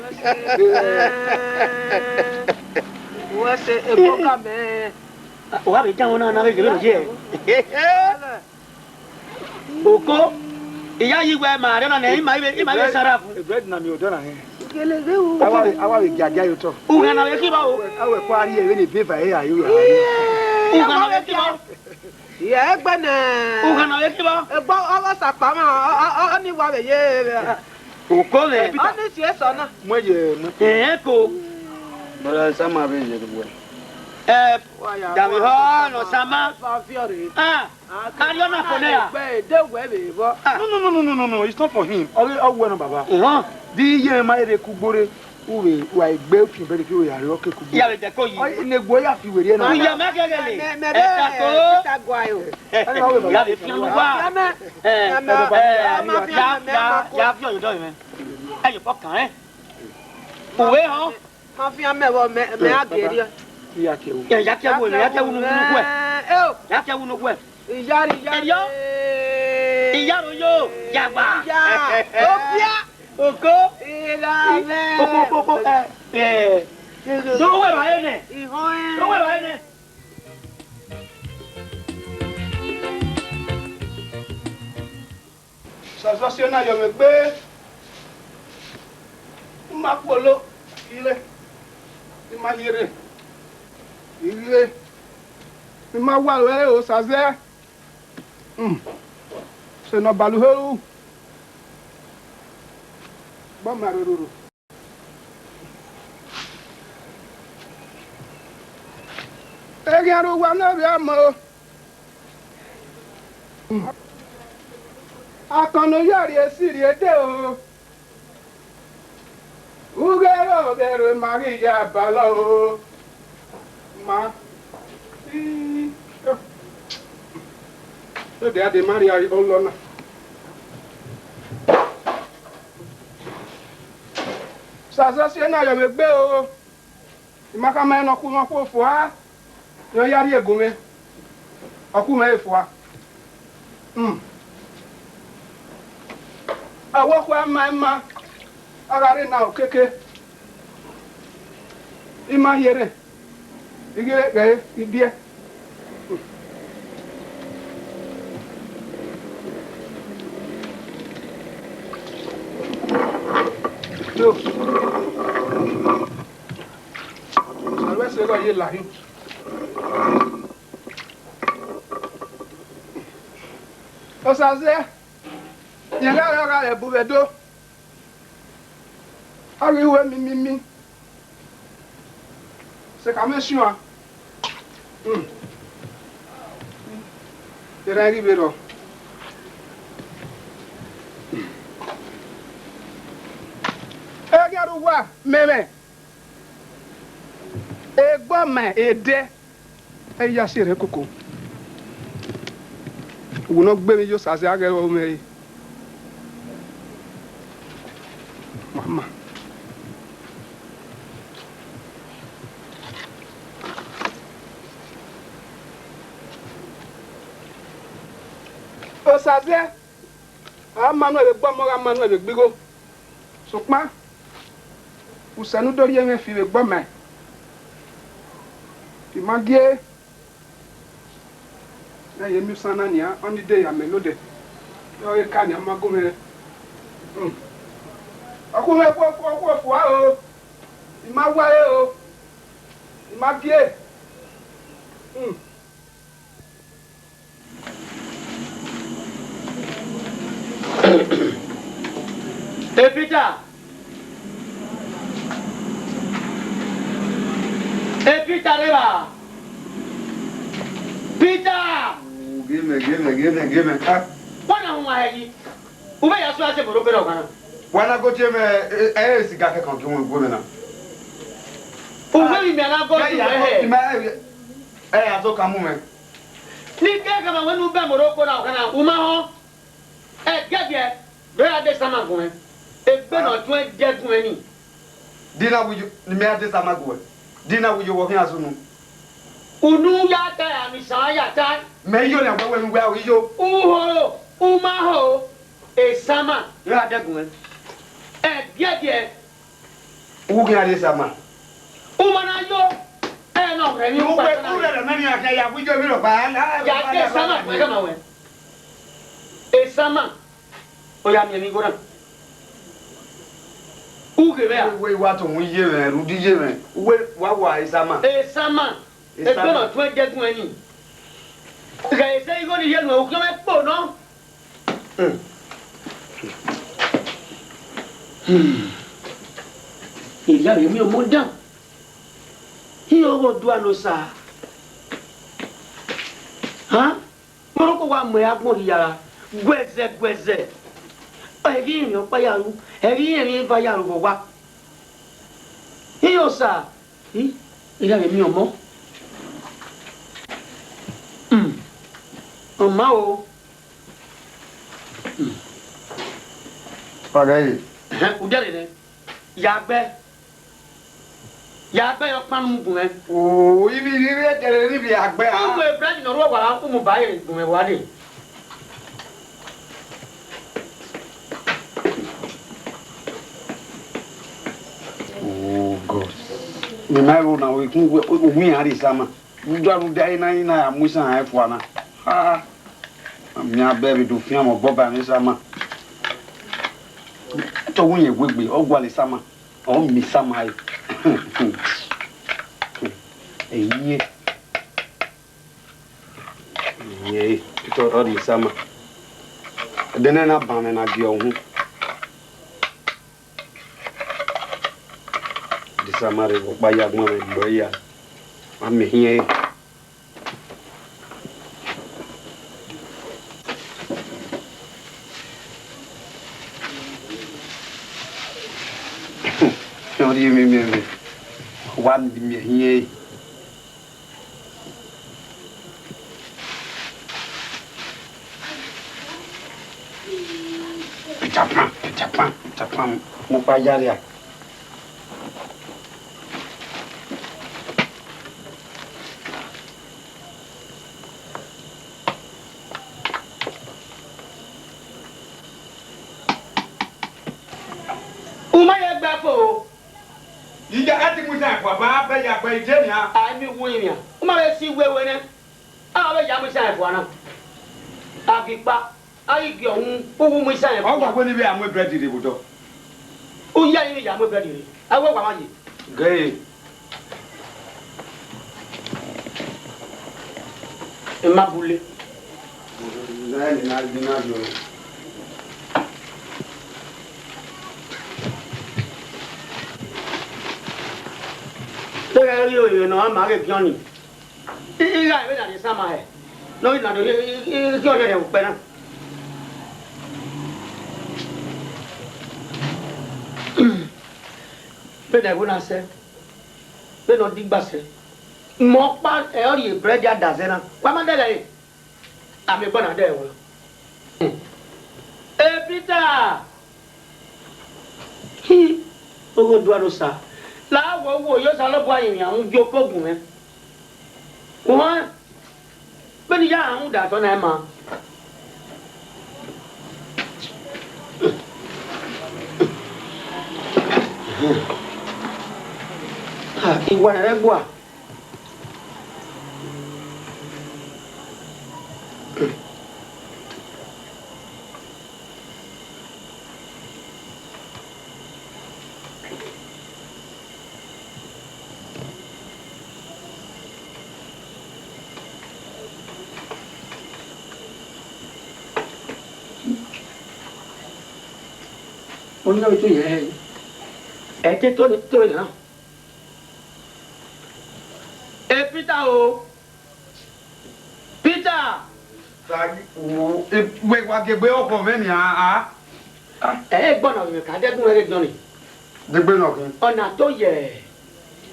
Wẹ se ebo ka mẹ. Ọ gha vbe dan wọn na, na vbe gele ye. Oko, iya yi wẹ ma rẹ na nẹ, ima ibe, ima ibe sara fu. Bread na mi odọ na hẹn. Awa, awa vbe giagia yo tọ. Ughana vbe kibọ o. Awa kwa ri ẹvbe ne ebe va e ayo yo. Ughana vbe kibọ. Ye egbe nẹ. Ughana vbe kibọ. Egbe ọghe Osakpa ma, ọ, ọ, ọ, ọ ni wa vbe ye. Oko vẹ. Ọ ni si eso na. Mu ye mu. Ẹ ko. Bra sama vbe ye wẹ. Ẹ, dami ho no sama. Ah. Carry on for there. Egbe de wẹ vbe vbọ. Ah. No, no, no, no, no, no, no, it's not for him. Ọ, ọ wẹ nọ, baba. Uh-huh. Di iye ma ere kugbore, u vbe wa egbe ufian bẹrẹ fi ya rre ọke kugbore. Ya vbe dẹ ko yi. Ọ, ne egbe ya fi were na. Iye ma gẹgẹle. Mẹ, mẹ, ẹ ta ko. Peter Gwayo. Ya vbe fi anu wa. Ya mẹ. Ẹ, ya, ya, ya fi ọyọ dọ mẹ. Ẹ ye fọ kan, ẹ. Uwe họn. Ma fian mẹ vbọ, mẹ, mẹ a gẹrriọ. Iya ke wu. Ẹ, ya ke wu, ya ke wu nu, nu kuẹ. Ẹ o. Ya ke wu nu kuẹ. Iyare, iyare. Ẹriọ. Iyaro yo, yagba. Iya. Obia. Oko. Ira mẹ. Oko, oko, oko. Ẹ, ẹ. Do wẹ ba ye nẹ. Ihọn ẹ. Do wẹ ba ye nẹ. Sọsọsio na yọ mwẹ gbe. U ma kpolo, ire. I ma hiere. Ire. I ma wa ruẹ ro sazẹ. Hmm. Se nọ balu heru. Gba ma rororo. Eghian rre uwa ne ovbi ọmọ o. Akọn ne u ya rhie esi rhie de o. Ghe ọghẹe ro ma ghi ya balọ o. Ma. Ii. Lode a de ma rhie ọlọ na. Sasa si na yọ vbe gbe o. I ma khama ẹn ne ọ khu mwẹ ọkhuo fua, ne ọ ya rhie gun mwẹ, ọ khu mwẹ fua. Hmm. Ọvbokhan ma ima, a gha rre na okeke, I ma hiẹrẹ, I ghe ghẹ ibiẹ. Yo. Aro ẹse gha ye la hin. Osaze, rẹn gha rre ọgha rẹ bu vbe Ẹdo. A ghi ru emimimi. Sẹ ka mẹ suan. Hmm. Erha ghi vbe rrọọ. Ẹghẹ rre uwa mẹ mwẹ. Egbọma ẹdẹ, ẹ i ya si erha koko. Uwu ne ọ gbe emwi ye Osaze aghẹ ọre ọ mwẹ re. Mama. Osaze, a ma nuẹn vbe egbọma, ọ gha ma nuẹn vbe egbe igho. Sokpan, usẹ ne u do rhie mwẹ fi vbe egbọma, I ma gie. Na ye miẹn usan na nian, ọni de ya mẹ lodẹ. Ọ ghe ka nian ma gu mwẹ. Hmm. Ọ khu mwẹ ọkhuo, ọkhuo, ọkhuo fua o. I ma wa ẹre o. I ma gie. Hmm. E Pita! E Pita, rre evba! Pita! Gie mẹ, gie mẹ, gie mẹ, gie mẹ. Ah. Wa na họn hẹ yi. U vbe ya suẹn a tie mẹ orokpe na ọkhan na. Wa na go tie mẹ, ẹ, ẹ, siga kẹkan gie mwẹ gue mẹ na. U vbe vbe imian na gọ. Ẹ, ya, hẹ. I ma, ẹ, ẹ, ya do ka mu mwẹ. Ne I ke khama wẹ ne u bẹ mẹ orokpe na ọkhan na, u ma họn. Ẹgiẹgiẹ, do ya de sama gun ẹn. Egbe ne ọ tuẹn dẹ gun ẹn ni. Di na wu yo, ne mẹ ya de sama gun ẹn. Di na wu yo, wọ khian sunu. Unu ya ta ya, ne sama ya ta. Mẹ yo na wẹ wẹ wẹ yo. U ho, u ma ho, e sama. Ya de gun ẹn. Ẹgiẹgiẹ. U khian de sama. U ma na yo, ẹ nọ rẹ ni. U wẹ ku rẹ mẹ ni a khian ya wu yo mi rọ ba. Ya de sama, wẹ kama wẹ. E sama. Ọ ya miẹn emwi igho na. U ghe vbe a? Uwẹ wa to wu ye mwẹ, rhunmwuda iye mwẹ. Uwẹ wa wa e sama. E sama. E sama. Egbe ne ọ tuẹn dẹ gun ẹn ni. Ghẹ ese igho ni ye nuẹn, u khian mwẹ kpo nọ. Hmm. Hmm. Erha vbe miẹn ọmọ dan. Iran ọghe Oduanosa. Han? Mọrọkọ wa mu ẹre agbọn rhie iyara, guẹzẹ guẹzẹ. Ẹ ghi rinmwian ọkpa ya ru, ẹ ghi rinmwian eva ya ru vbe owa. Iran Osa, i, I gha vbe miẹn ọmọ. Hmm. Ọma o. Hmm. Wa gha ye. Ẹhẹn, u dia rre nẹ. Ya gbẹ. Ya gbẹ yọ kpan ne u mu gun mwẹ. Oo, ivbi, ivbi, ivbi ẹdẹrẹ ne ivbi a gbẹ a. Uwu bread ne ọ rre ọwa, u mu ba ẹre gun mwẹ wa dee. Oh God. Ne ima ro na, o kun, o wi iran rre sama. Rhunmwuda, rhunmwuda, ena, ena ya mu isan rẹn fua na. Ah, a miẹn abẹ vbe do fian mwẹ obọ ba mwẹ sama. Te ọ wu yẹn wegbe, ọ gualọ sama. Ọ miẹn sama ẹre. Ẹyin. Ẹyin, te ọ miẹn sama. Ẹdẹ nẹ na ban mwẹ na gie ọhun. Disa ma rre vbe ọkpa ya agbọn mwẹ, gbe ya. Ma miẹn ehiẹn ẹre. Miẹn, miẹn, miẹn, wa miẹn hiẹn. Peter Pan, Peter Pan, Peter Pan, mu kpa yaria. U ma ye gbe fo. Ija, a ti mu isan fua ba bẹ ya gbe ije nian. A i miẹn uwu rinmwian. U ma vbe si wewe nẹ. A vbe ya mu isan fua na. A ghi kpa, a ghi gie ọhun, u wu mu isan fua. Ọ wa wẹ ne I vbe a mu ebrẹd rre vbe odọ. U ya rinmwian ya mu ebrẹd rre. A wẹ wa ma ye. Gẹe. I ma bule. Te ghẹ rhie orinmwi ne ọ ma ghe giọn ni. I, I gha vbe na rhie sama hẹ. Ne ọ ghi na do rhie, I, I, I, I giọn rhie ukpẹ na. Vbene ẹvbo na sẹ, vbene ọ digba sẹ, mẹ ọkpa ẹ ọ rhie ebrẹd a da zẹ na, wa ma dẹghẹ re. A miẹn ẹgbẹe na dẹghẹ wẹ. E Pita! Hi, Oghodua ne Osa, la wọ wo ye Osanobua rinmwian mu gie oko gun mwẹ. Uhẹn, vbene I ya rhunmwuda otọ na ma. Ah, I wa rẹn ẹgbua. Ọ na vbe to yẹ ẹre. Ẹ te to, to na. E Pita o. Pita! Sa, o, e, wẹ wa gie egbe ọkhọ mwẹ nian, a? Ẹ, ẹgbẹe na ọ ghi ka dẹgun ẹre dọn ni. Degbe nọ khin. Ọ na to yẹ.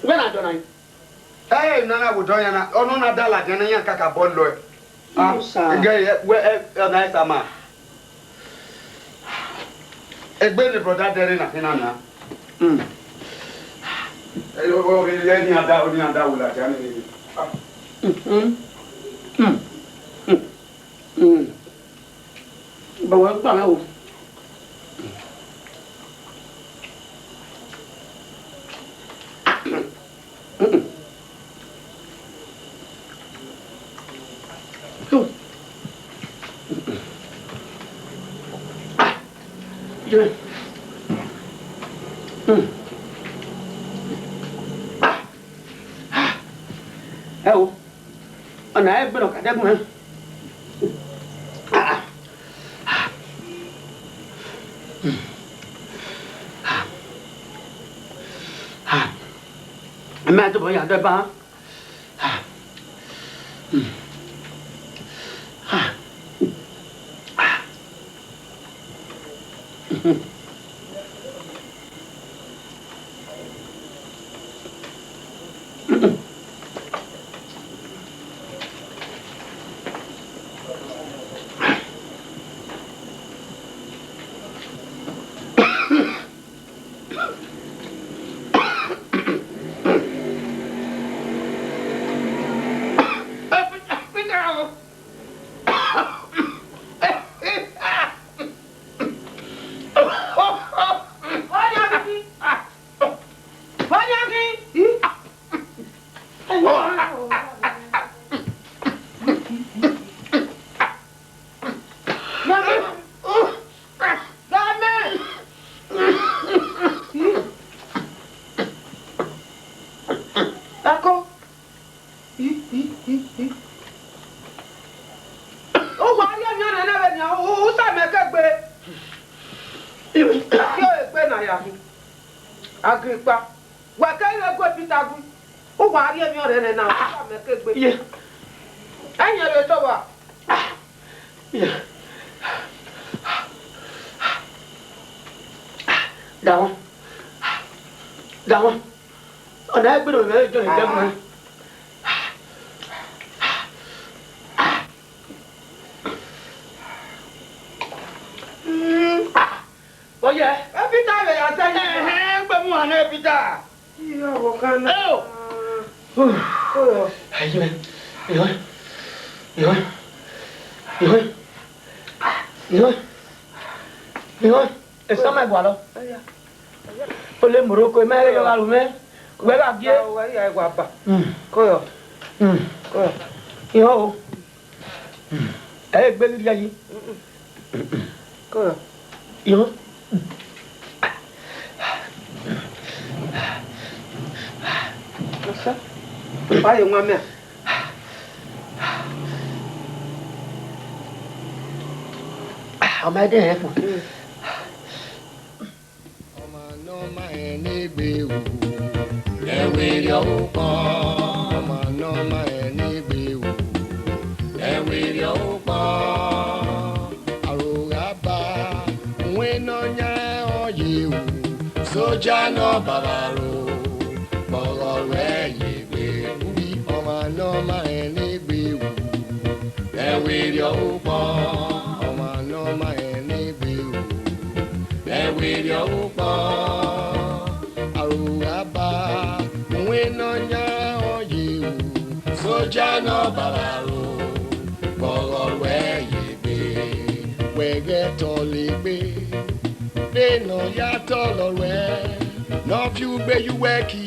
Wẹ na dọn na. Ẹ, na na wo dọn ya na, ọ nọ na da ladian na, iran kakabọ lọe. Ah, Musa. Gẹ, ẹ, wẹ, ẹ, ọ na ẹ sama. Egbe ne brother dẹrẹ na khin na na. Mm. Ẹ, o, o, ẹ, ẹ, ni a da, ni a da wo ladian ni. Ah. Mhm. Mm. Mm. Mm. Baba gba mẹ o. Mm. Ẹ o, ọna ẹgbẹe ne ọ ka dẹgun mwẹ. Mẹ tobọ ya dẹ ba. Ẹko. Uwa rhie emwi ọnrẹn na vbe nian, u, u, u sa mẹ ke egbe. Yo egbe na ya hin. Agripa, wẹ ke i re gu Pita gui. Uwa rhie emwi ọnrẹn na, u sa mẹ ke egbe. Ye. Ẹyẹn vbe tọ wa. Ye. Dawọ. Dawa. Ọna ẹgbẹe ne mẹ jọ ẹgbẹe. Oye. E Peter vbe ya zẹ yi. Ẹhẹn, gbe mu hannẹ Peter. Iyo, ọvbokhan na. Eo. Koro. Ayi mẹ. Iyo. Iyo. Iyo. Iyo. Iyo. Esa ma gualọ. Ole Morocco, ima ẹre yọ gha ru mwẹ. Wẹ gha gie. Wa ya wa ba. Mm. Koro. Mm. Koro. Iyo o. Mm. Ẹ i gbe ghi rhie yi. Koro. Iyo. Osa. Wa ye nwa mẹ. Ọmọ ẹdẹ rẹ fo. Mm. Ọmwa ne ọ ma rẹn ne egbe ru, ẹ werriẹ ukpọn. Ọmwa ne ọ ma rẹn ne egbe ru, ẹ werriẹ ukpọn. Aro gha ba, uwẹ ne ọ yan ọ ye ru, soja ne ọ baba ro, vbe ọghọ ruẹ ye egbe. Uwi ọmwa ne ọ ma rẹn ne egbe ru, ẹ werriẹ ukpọn. Ọmwa ne ọ ma rẹn ne egbe ru, ẹ werriẹ ukpọn. Aro gha ba, uwẹ ne ọ yan ọ ye ru, soja ne ọ baba ro, vbe ọghọ ruẹ ye egbe. Wẹ ghẹ tọlọ egbe, vbene ọ ya tọlọ ruẹ, ne ọ viọ ugbe ye uwẹ ki,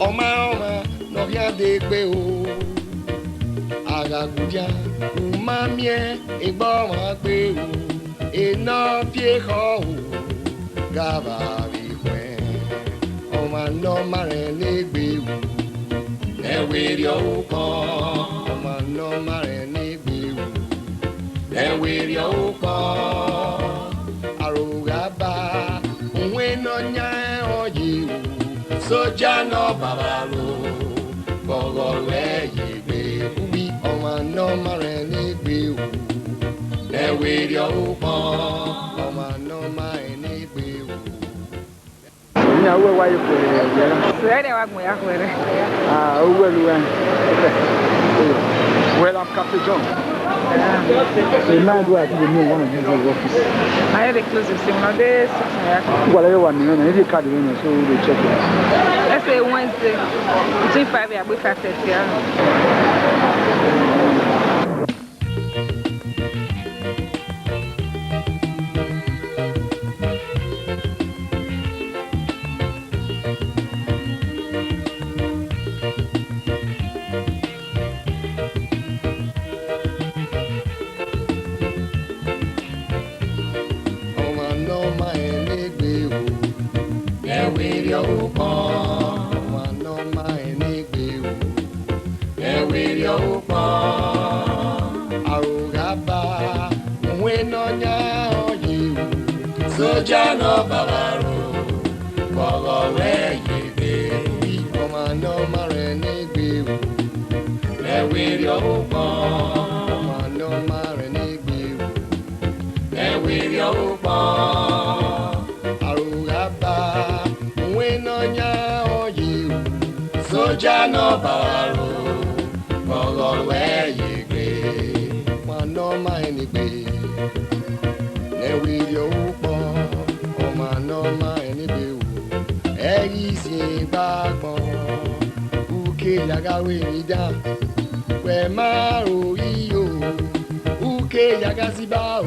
ọ ma rẹn ọmwa ne ọ khian degbe o. A gha gudia, u ma miẹn egbe ọmwa gbe o, enọ fi ekhọe o, gha vba vbe khuẹn. Ọmwa ne ọ ma rẹn ne egbe ru, ẹ werriẹ ukpọn. Ọmwa ne ọ ma rẹn ne egbe ru, ẹ werriẹ ukpọn. Aro gha ba, uwẹ ne ọ yan ọ ye ru, soja ne ọ baba ro, vbe ọghọ ruẹ ye egbe. Uwi ọmwa ne ọ ma rẹn ne egbe ru, ẹ werriẹ ukpọn. Ọmwa ne ọ ma rẹn ne egbe ru. Ina uwẹ wa ye khuẹrhẹ vbe na? Sẹ ẹdẹ wa gbẹn ya khuẹrhẹ. Ah, uwẹ lu wẹ. Well, I'm Captain John. So now do I do the main one of these days office? I had a close the same. Now they six in the afternoon. Well, everyone, you know, if you card, you know, so we check it. Let's say Wednesday, between five and five thirty. Ọmwa ne ọ ma rẹn ne egbe ru, ẹ werriẹ ukpọn. Ọmwa ne ọ ma rẹn ne egbe ru, ẹ werriẹ ukpọn. Aro gha ba, uwẹ ne ọ yan ọ ye ru, soja ne ọ baba ro, vbe ọghọ ruẹ ye egbe. Uwi ọmwa ne ọ ma rẹn ne egbe ru, ẹ werriẹ ukpọn. Ọmwa ne ọ ma rẹn ne egbe ru, ẹ werriẹ ukpọn. Aro gha ba, uwẹ ne ọ yan ọ ye ru, soja ne ọ baro, vbe ọghọ ruẹ ye egbe. Ọmwa ne ọ ma rẹn ne egbe, ne ẹ werriẹ ukpọn, ọmwa ne ọ ma rẹn ne egbe ru, ẹ ghi sin gba agbọn, uke ya gha ru emwi dan, wẹ ma ro iyo, uke ya gha si ba o,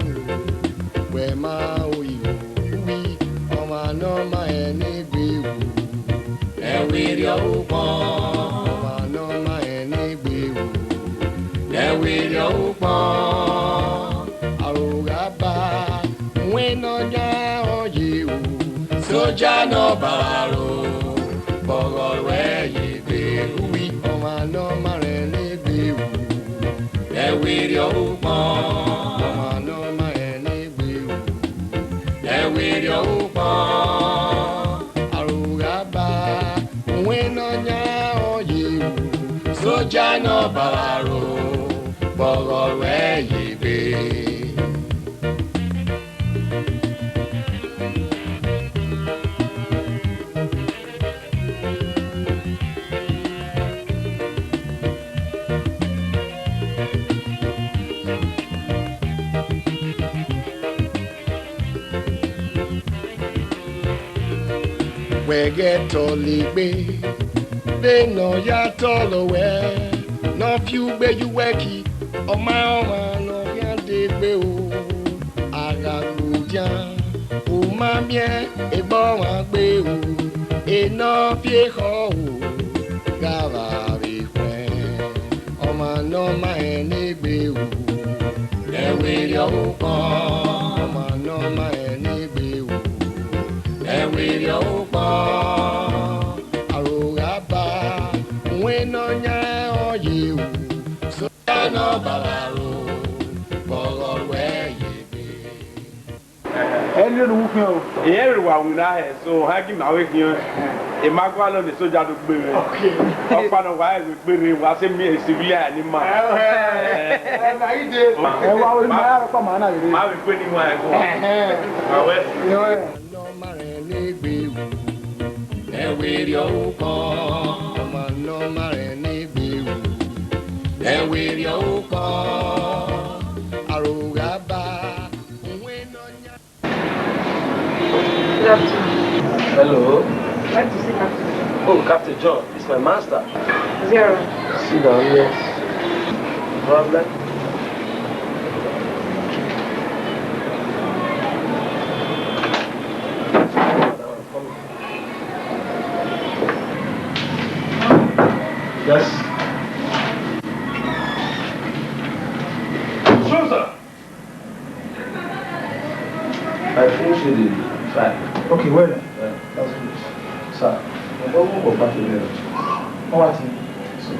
wẹ ma ro iyo, uwi, ọmwa ne ọ ma rẹn ne egbe ru. Ẹ werriẹ ukpọn, ọmwa ne ọ ma rẹn ne egbe ru. Ẹ werriẹ ukpọn, aro gha ba, uwẹ ne ọ yan ọ ye ru, soja ne ọ baro, vbe ọghọ ruẹ ye egbe, uwi, ọmwa ne ọ ma rẹn ne egbe ru. Ẹ werriẹ ukpọn, ọmwa ne ọ ma rẹn ne egbe ru. Ẹ werriẹ ukpọn, aro gha ba, uwẹ ne ọ yan ọ ye ru, soja ne ọ baro, vbe ọghọ ruẹ ye egbe. Ẹghẹ tọlegbe, vbene ọ ya tọlọ wẹ, ne ọ fi ugbe ye uwẹ ki, ọ ma rẹn ọmwa ne ọ khian degbe o. A gha gu dian, u ma miẹn egbe ọmwa gbe o, enọ fi ekhọe o, gha vbe avbe khuẹn, ọmwa ne ọ ma rẹn ne egbe o. Ẹ werriẹ ukpọn, ọmwa ne ọ ma rẹn ne egbe o. Ẹ werriẹ ukpọn, aro gha ba, uwẹ ne ọ yan ọ ye o. Sokpan ne ọ baba ro, vbe ọghọ ruẹ ye egbe. Ẹ rhie ne uwu khian o. Irẹn vbe wa winna hẹ, so, ha gie ima vbe khian. I ma gualọ ne soja do gbe mwẹ. Ok. Ọkpa nọ wa ẹghẹ kperre, wa sẹ miẹn civilian ni ma. Ẹ, ẹ, ẹ, ẹ, ẹ, ẹ, ẹ, wa, ma, ma ya rhọkpa ma na rere. Ma vbe kpe ni wa ẹghẹ. Ẹhẹn. Ma wẹ. Yọ, ẹ. Ọmwa ne ọ ma rẹn ne egbe ru. Ẹ werriẹ ukpọn, ọmwa ne ọ ma rẹn ne egbe ru. Ẹ werriẹ ukpọn, aro gha ba, uwẹ ne ọ yan. Good afternoon. Hello. I'd like to see Captain. Oh, Captain John, it's my master. Zero. Sit down, yes. Problem? Yes. Sure, sir. I finished with the file. Okay, well done. Yeah. That's good. Sir, what, what, what, what, what, what, what, so,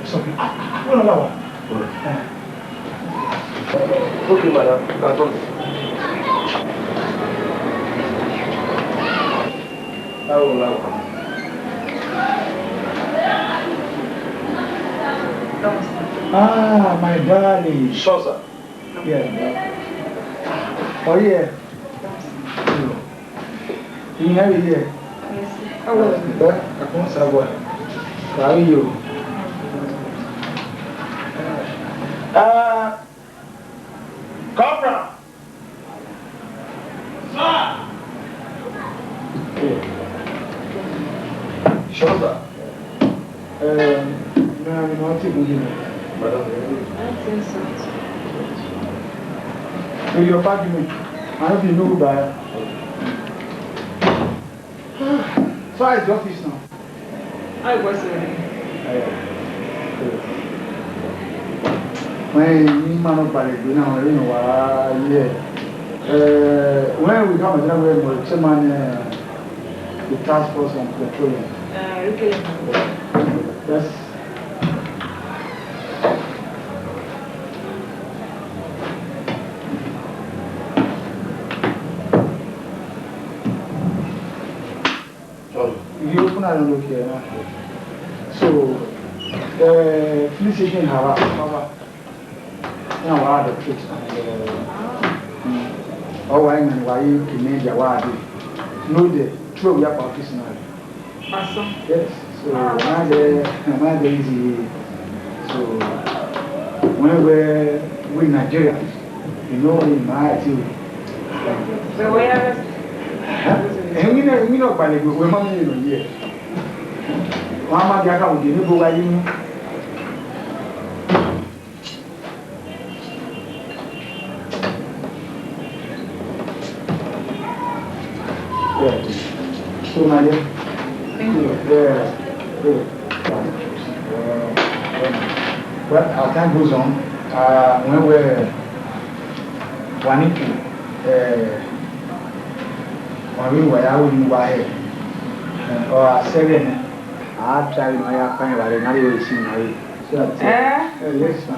so, ah, ah, what, what, what? Well. Yeah. Okay, madam, you can come. How will I come? Ah, my darling. Sure, sir. Yeah. Oh, yeah. You have it here. Yes, sir. Well, I can't say what. How are you? Uh, Corporal. Sir. Sure, sir. Um, no, no, I think we did. Madam. I think so. So your bag, you know, I don't know who buy. So how is the office now? How it was, sir? Wẹ ne ima nọ gbalẹ egbe na, wẹ ne wa ye. Eh, wẹ ne I khama Nigeria wẹ mẹ chairman, eh, the task force on petroleum. Ah, okay. Yes. Sorry. If you open, I don't look here now. So, uh, felicitating her, Baba. Now, I had a kid. And, uh, mm, oh, I mean, why you can make your wife? No, the twelve year practice now. Awesome. Yes. So, now the, now the easy. So, when we, we Nigerians, you know, we might too. But we are. Huh? And we know, we know, by the way, we might, you know, yeah. Wọ́n á má di akáwọ̀ dé níbo wáyé mú. Yeah. So, my dear. Thank you. Yeah. Yeah. Well, as time goes on, uh, when we wa ni ku, eh, wa vbe wa ya ru eni uwa hẹ, eh, ọ ra sẹ ẹghẹ nẹ, a try ne a ya kpa ẹre vbe a rre, ne a rhie ẹre si na rre. So that, eh, eh, yes, ma.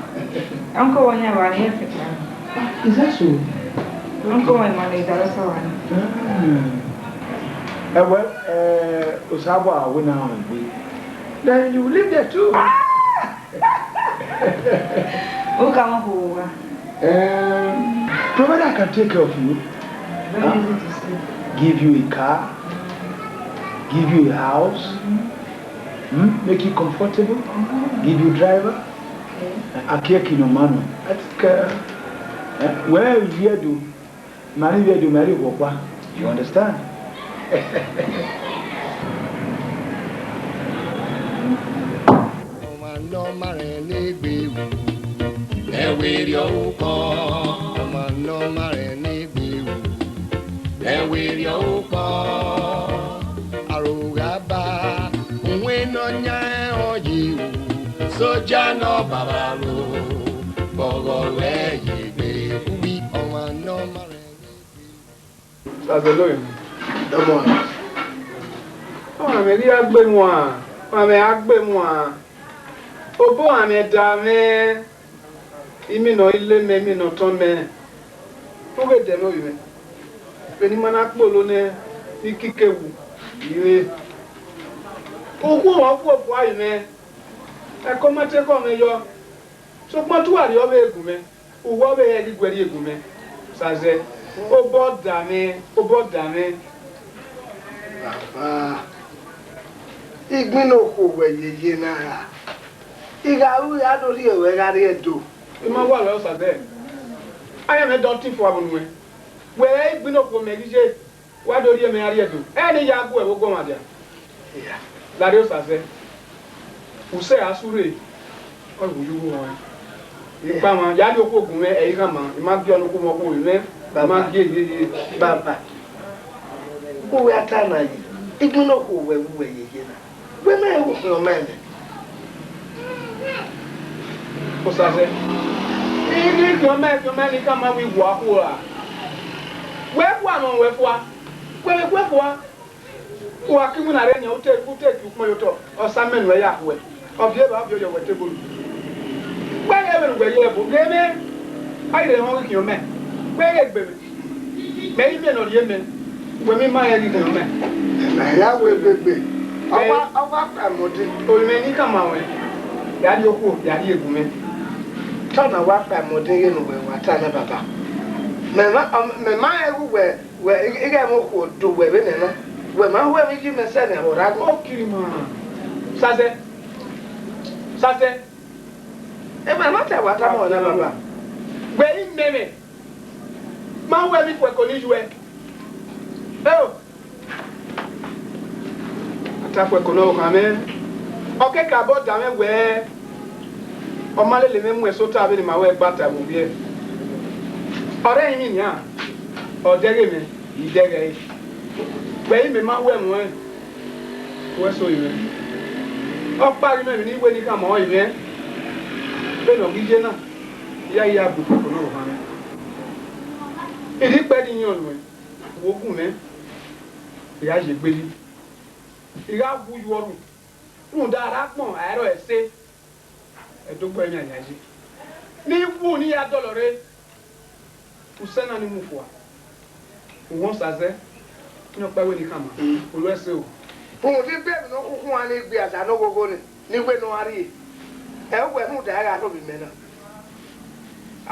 Uncle wẹ yan wa ni ẹfe kpa. Ah, is that so? Uncle wẹ ma ni da sọ wa ni. Ah. Eh, well, eh, Osabua wẹ na họn egbe. Then you live there too. Ah! Who can who? Um, provided I can take care of you, very easy to say. Give you a car, give you a house, hmm? Make you comfortable, give you driver. Okay. I care kino manu. I think, uh, eh, where you do? Mani vbe do mẹ rhie okhuo ọkpa. You understand? Ne ọ ma rẹn ne egbe ru, ẹ wẹ erriọ ukọ. Ọmwa ne ọ ma rẹn ne egbe ru, ẹ wẹ erriọ ukọ. Aro gha ba, uwẹ ne ọ yan ẹn ọ ye ru, soja ne ọ baba ro, vbe ọghọ ruẹ ye egbe, uwi ọmwa ne ọ ma rẹn ne egbe ru. Sazẹ lọre. Ọmọ rẹ. Ọmọ mẹ ghi ya gbe muan, ọmọ mẹ a gbe muan. Obọ ọmwa mẹ da mwẹ, imina ọ i le mẹ, imina ọ tọn mẹ. U ghe dẹ mwẹ ovbi mwẹ. Vbene I ma na kpolo nẹ, ne I kike wu, I re. Ukhu ọmwa ukhu okua ovbi mwẹ, ẹko ma te khọ mwẹ yọ. Sokpan te uwa rhie ọvbehe gu mwẹ. Uwẹ ọvbehe ẹghi gu ẹre gu mwẹ. Sazẹ, obọ da mwẹ, obọ da mwẹ. Baba, igbinna okhuo wẹ yeye na ra? I gha ru, I gha do rhie ruẹ gha rrie Ẹdo. I ma wa lọre Sazẹ. Ayọn mwẹ dọ tin fua vbe nuẹn. Wẹ igbinna okhuo mẹ ghi ye. Wa do rhie mẹ gha rrie Ẹdo. Ẹ ne I ya gu ẹvbo guọmwa dia. Iya. Lare Osazẹ. Usẹ a sẹ urre, ọ ru yughu rọnrẹn. Ikpamwa, ya rhie okhuo gu mwẹ, ẹ i gha ma, I ma gie ọnukun mwẹ okhuo vbe mwẹ, I ma Baba. Gie yeye. Baba, uwẹ a ta na yi, igbinna okhuo wẹ vbe uwẹ yeye na. Wẹ ma rẹn ghe ukhiọn ọma ẹmwẹ. Osazẹ, I ghi khian ọma, khian ọma ne I khama wẹ I wa khuo ra. Wẹ khuan nọ wẹ fua, wẹ vbe khuẹ fua. Uwa ke iwinna rre nian, u te, u te gie ukpọn ye otọ, ọ sa mẹ nuẹn ya khuẹ. Ọ viọ evba, ọ viọ yọ wẹ tebolu. Wẹ ghẹ vbene uwẹ ye ẹbu, ghe mwẹ, a ghi rhe họn ghi khian ọma. Wẹ ghẹ gbe mwẹ. Mẹ i miẹn ne ọ rhie mẹ, wẹ mẹ i ma rẹn ghi khian ọma. Mẹ ya wẹ gbe gbe. Ọ wa, ọ wa kpa mẹ odin. Orinmwẹ ne I khama ruẹ, ya rhie okhuo, ya rhie egu mwẹ. Te ọna wa kpa mẹ odin ighẹ ne uwẹ wa ta nẹ, baba. Mẹ ma, ọ, mẹ ma rẹn ghe uwẹ, wẹ, ighẹ mwẹ okhuo do uwẹ vbe nẹ na. Wẹ ma hu emwi yi mẹ sẹ nẹ, ọ rre agbọn. Okirima. Sasẹ. Sasẹ. Emwa na ta wa tama ọna, baba. Wẹ i mẹ mwẹ. Ma hu emwi fuẹko ni yuẹ. Eo. A ta fuẹko ne ọ khan mwẹ. Ọ keke abọ da mwẹ wẹẹ, ọ ma lele mwẹ mu ẹse ota vbene ima wẹ gba ta vbe ovbiẹ. Ọ rẹn emwi nian, ọ dẹghe mwẹ, I dẹghe ẹre. Wẹ i mẹ ma hu ẹmwẹ ọnrẹn, wẹ so mwẹ. Ọkpa ghi nọ emwi ne I wẹ ne I khama ọnrẹn mwẹ. Vbene ọ ghi ye na, I ya, I ya gbe fuẹko ne ọ khan mwẹ. I rhie ikpẹdẹ iyọn nuẹn. Vbe ogun mwẹ, I gha ye egbe yi, I gha wu uyu ọrhu, rhunmwuda arre agbọn a i rrọọ ẹse, ẹdogbo ẹmwẹ a ya ye. Ne I wu ne I ya dọlọ rre, usẹ na ni mu fua, uhunmwu Osazẹ, ne ọkpa wẹ ne I khama, olu ẹse o. Rhunmwuda igbe emwi ne ọ khunkhuan ne I gbe aza ne oghogho nẹ, ne I wẹ ne ọ gha rrie, ẹ wẹ rhunmwuda ẹre gha rhovbiẹ mẹ na.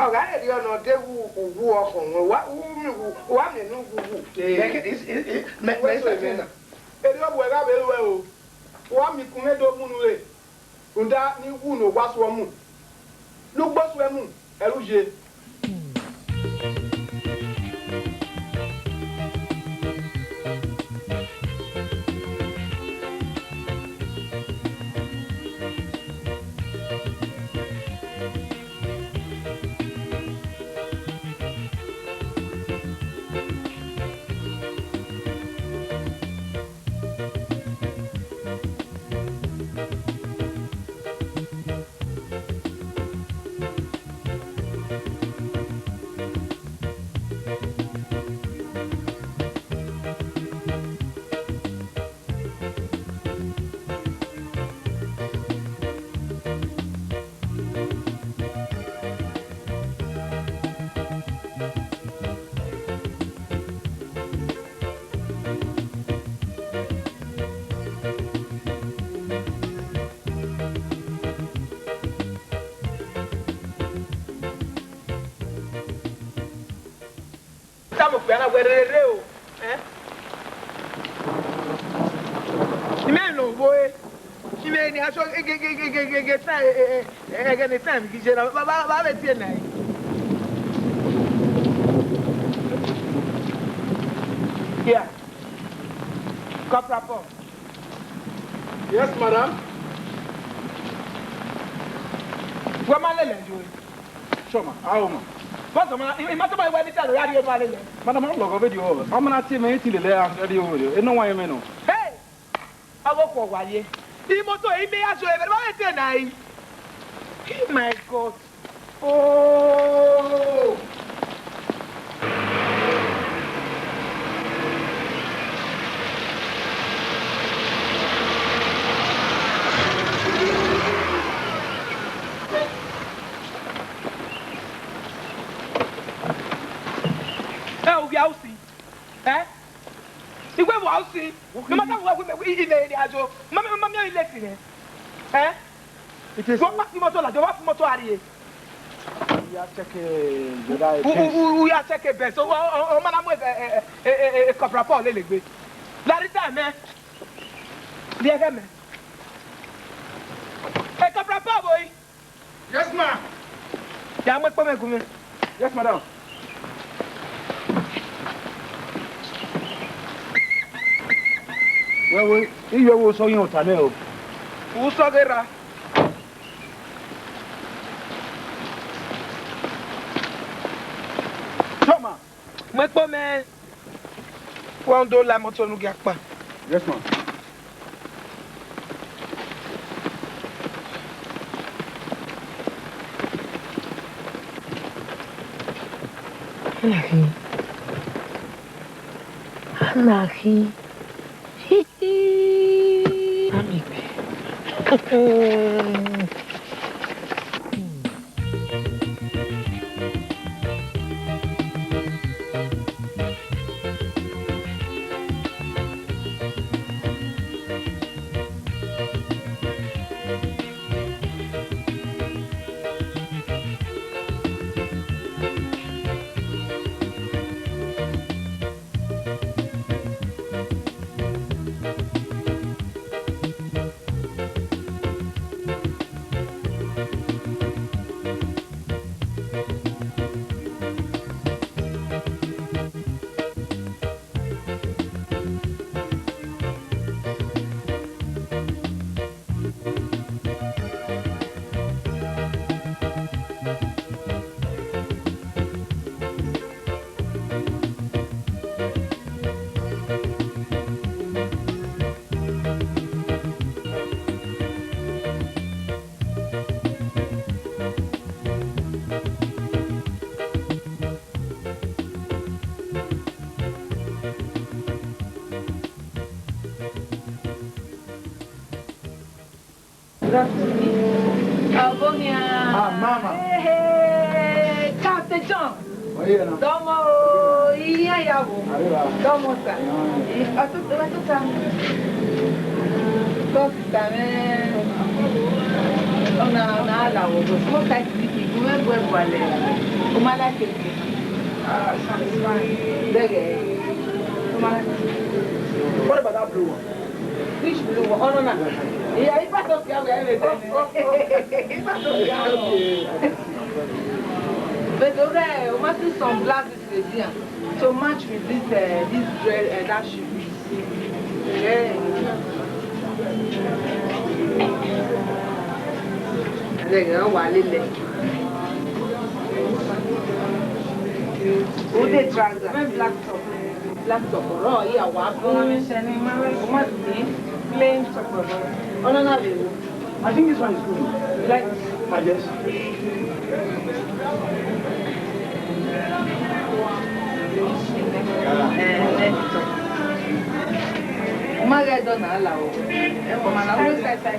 Ọ gha rherriọ ne ọ deghẹ uwu ọkhọ ruẹ, wa, u miẹn uwu, wa miẹn ne uwu wu. Ee. Mẹ, mẹ, mẹ, mẹ, mẹ, mẹ, mẹ, erriọ vbuẹ gha vbe ruẹ o, wa miẹn ikun mwẹ do mu unu re, rhunmwuda ne I wu ne owa suẹ mu, ne ugbo suẹ mu, ẹre u ye. Tama okpia na wẹ rere o, ẹn? Imẹ lọ wo e, imẹ ni aso ge, ge, ge, ge, ge, ge, ge, ta, e, e, e, ẹghẹ ne time ghi ye na, ba, ba, ba vbe tie na. Here. Corporal Paul. Yes, madam. Wẹ ma lele yo. Sure ma, a ho ma. Bọsọ ma, I ma tama wẹ ni ta ya rhie ma lele. Mana ma lọghọ vbe rhie o. A ma na tie mẹ, I te lele a rhie o. E nọ wa yẹn mẹ nọ. Hey! Ọghe okhuo wa ye. Imoto imẹ ya so ẹmwẹ ne ọ vbe te na yi. Oh my God. Oh! Ẹ, u gha usi. Ẹ? I wẹ vbe usi. Ne ma ta wẹ wẹ i vbe rhie ajo. Ma, ma, ma miẹn leti nẹ. Ẹ? It is. Wa fi moto ladian, wa fi moto a rrie. We are checking the right things. U, u, u, u ya check best. So, ọ, ọ, ọ ma na mu e, e, e, e, e, e, Corporal Paul lele egbe. Larita mẹ. Rhie ẹghẹ mẹ. E Corporal Paul boy. Yes, ma. Ya mu ekpo mwẹ gu mwẹ. Yes, madam. Wẹ wo, I yọ wo sọ yẹn ota nẹ o. U sọ ghe ra. Sure ma. Mu ekpo mẹ. Wa do la moto nu gia kpa. Yes, ma. Anarchy. Anarchy. Ami. Good afternoon. Ọbọ khian. Ah, mama. Hey, hey, Captain John. Oye na. Dọmọ o, iran ya wo. Arriba. Dọmọ sa. Ah. Eh, ọtụtụ, ọtụtụ. Dọkịta mwẹ. Ọ na, ọ na la wo. Mo ta ki ki, mo me gbe gbe le. O ma la ke. Ah, it's fine. Bẹgẹ. O ma la ke. What about that blue one? Which blue one? Oh, no, no. Yeah, if I don't care, we are ready. If I don't care. Okay. But okay, we must do sunglasses with you to match with this, uh, this dress, uh, that shoe. Yeah. There you go, wa lele. Who dey trouser? Black top. Black top, ọrọ, iya wa bun. Ọmọ mi ṣe ni, ma wẹ, ma ni plain top. Ọ̀nà náà lè wo. I think this one is good. You like this? Ah, yes. Eh, next top. Ma get done na la o. Eh, come on, I will say, say,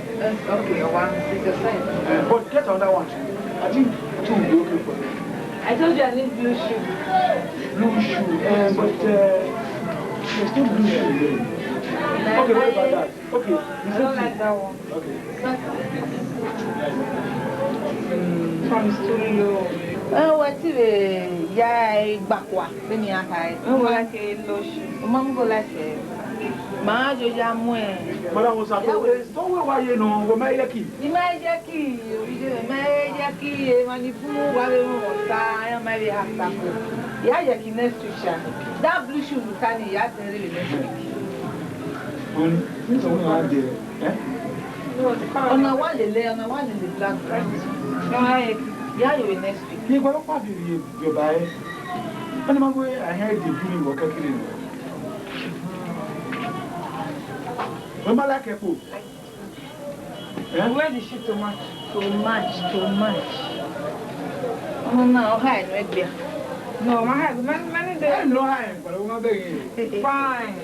okay, one, it's the same. Uh, but get another one too. I think two will be okay for you. I told you I need blue shoe. Blue shoe, eh, but, uh, there's no blue shoe here. Okay, what about that? Okay, you I don't like that one. Okay. This one is too low. Eh, what if, eh, ya gbakwa, then you have high. Oh, like a low shoe. Mom go like, eh, ma jo ya mu ẹ. Madam, what's up? Yeah, we- Eh, so where were you, no? Where my lucky? Ima ye ki, ovidie mwẹ, ima ye ki, emwa ni bun wa vbe mwẹ ọta, iran ma vbe ha sako. Ya ye ki next week sha. That blue shoe you carry, ya send vbe next week. Um, this one I did, eh? Ọna wa lele, ọna wa lele black. No, I, ya yo next week. Ni gba pa bi ye, ye ba e. Ani ma gbe a he de bi ni wo ka kire ni. Wẹ ma like ẹkpo. Eh? Where the shit too much? Too much, too much. Ọmọ na, ọ ha ẹnu ẹgbẹ. No, ma ha, many, many days. Ẹ nọ ha ẹ, pẹ̀lú wọn bẹ yẹn. Fine.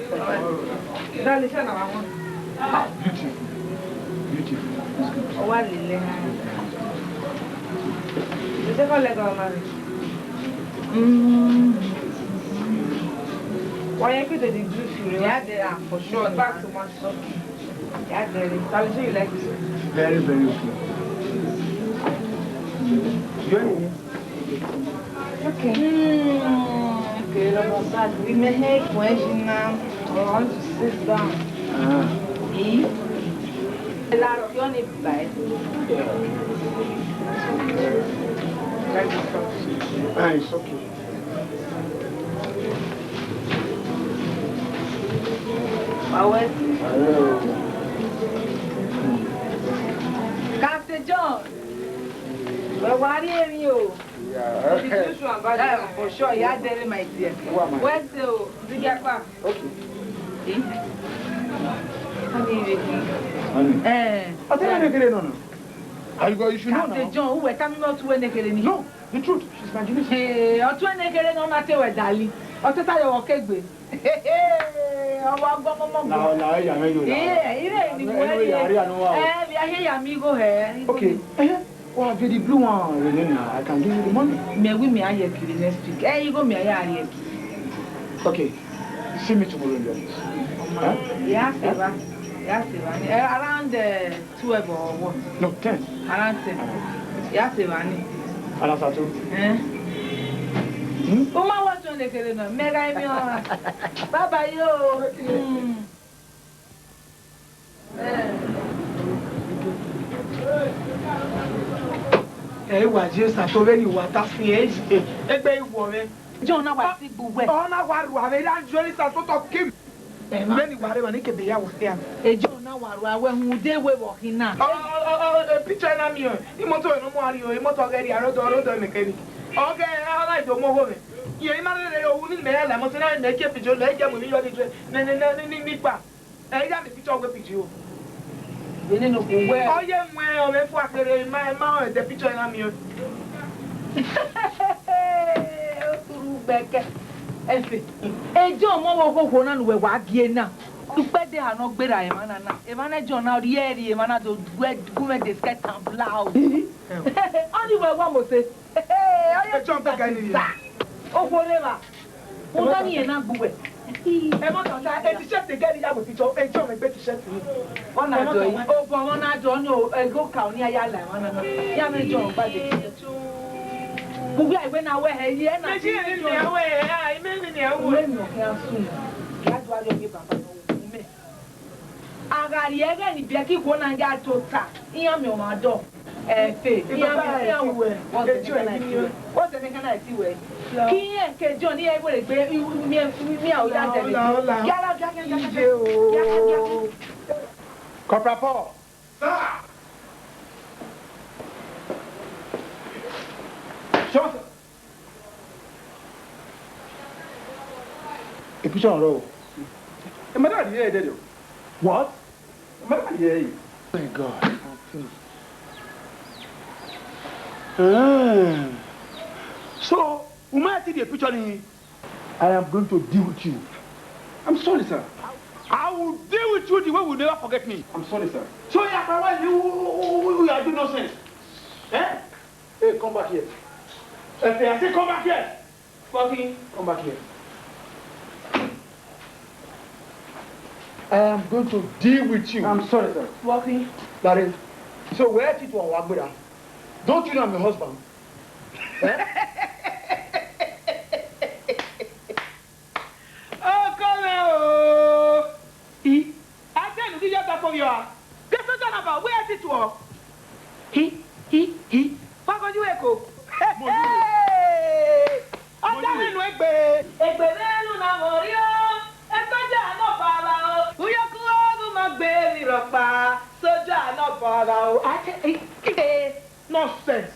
Dale, share na one. Ah, beautiful. Beautiful. It's good. Ọ wa lele ha. The second leg of marriage. Mm. Why you could do the juice, you know? Yeah, they are for sure. Back to my stock. Yeah, very. So I'll show you like this. Very, very okay. You know? Okay. Hmm. Okay, let us start. We may have question now. I want to sit down. Ah. Eh? La opción es para eso. Ah, it's okay. Captain John, wẹ wa rhie emwi o. Yeah. Introduce am, but yeah, for sure, yeah, there, my dear. Who am I? Where's the, the Jakpa? Okay. Eh? Honey, Ricky. Honey. Eh. I tell you, no, no. Are you go, you should know now. Captain John, who were coming out to when they get any? No, the truth. She's my Jewish. Eh, ọ tu ẹnẹ kere ne ọ ma te wẹ dali. Ọ te ta yọ wọ kegbe. Ọmọ agbọmọmọ. Na, na, ya me yo. Eh, ire ni we. Anyway, ya ri anu wa o. Eh, we are here, amigo, eh. Okay. Eh, well, the blue one, Renee, I can give you the money. Me we me aye kiri next week. Eh, you go me aye kiri. Okay. See me tomorrow in the office. Huh? Yeah, Seva. Yeah, Seva. Eh, around uh, twelve or what? No, ten. Around ten. Around. Ya Seva ni. Around Saturday. Eh? Hmm? Uma wa tun ne kere na. Mega emi o. Bye bye yo. Hmm. Ẹ wa Jesu, a to vbe ni wa ta fi ẹ, egbe iwọ mwẹ. John na wa ti gbu wẹ. Ọ na wa ru avbe ra Jesu to tọ kim. Vbe ni wa rre emwa ni ke be ya wẹ khian. John na wa ru awẹ hun de wẹ vbe ọ khin na. Ọ, ọ, ọ, ọ, picture na miẹn, imoto ẹre ne ọ mu arriọ, imoto ọghe rria rhodọ, rhodọ mechanic. Ọghe, ọ na do mu ogho mwẹ. Iye ima rre rre ohu ni mẹ ya la, mo se na mẹ gie picture, mẹ gie mu iyọ ni, ne, ne, ne, ni, ni, ni kpa. Ẹ i gha miẹn picture wẹ picture o. Vbene ne okhuo wẹ. Ọ ye muẹn ọmwẹ fua kherhe, ma, ma rẹn de picture na miẹn. Oturu gbẹkẹ. Ẹfe. John, ọmọ vbe okhuo na ne uwẹ wa gie na. Ukpẹdẹ eha ne ọ gberra emwa na na. Emwa na John na rhie rhie, emwa na do gu mwẹ de skirt and blouse. Ọni uwẹ wa mose. John, bẹgẹ ni. Okhuo rre evba. Una ni ena gbe uwẹ. Ẹ ma tata, e t-shirt ne gẹrẹ ya wẹ picture, e John egbe t-shirt ni. Ọ na dọ yi, obọ wọn na dọ ni o, ẹghẹ oka ọni a ya la emwa na na. Ya mwẹ John gba de. Uwẹ iwẹ na wẹ hẹ ye na. Mẹ ji ẹmwẹ ne a wẹ hẹ, a, imẹ ẹmwẹ ne a wẹ. Uwẹ nọ khian sun. Ya do arriọ ye baba nọ, umẹ. A gha rhie ẹghẹ ni biẹ ke ikhuo na ya tota, iran miẹn ọmwa dọ. Ẹfe, iran miẹn, iran wẹ, what's the next thing I see wẹ? What's the next thing I see wẹ? Ke irẹn ke John, iran wẹ egbe, miẹn, miẹn, ọya dẹlẹ. Hola, hola. Corporal Paul. Sir! Sure, sir. A picture on roll. Ẹ ma da rhie ẹre dẹdẹ o. What? Ẹ ma da rhie ẹre. My God. Eh. So, u ma ti rhie picture ni? I am going to deal with you. I'm sorry, sir. I will deal with you the way you never forget me. I'm sorry, sir. So, yeah, why you, you, you, you are doing nonsense? Eh? Hey, come back here. Efe, I say come back here. Walking. Come back here. I am going to deal with you. I'm sorry, sir. Walking. Larry, so where did you walk? Don't you know I'm your husband? Eh? Okọmwẹ o! I, a sẹ ne u ghi ya ọta kpọnmwẹ ọre. Ke soja na ba wẹ ẹ ti tuọ. Hi, hi, hi. Wa gọnyi wẹ eko. Ọta mwẹ nu egbe. Egbe mwẹ nu na mwẹ ọrriọ. Soja nọ baba o. Uyọkun ọghu ma gbe emwi rhọkpa. Soja nọ Eh, eh, nonsense.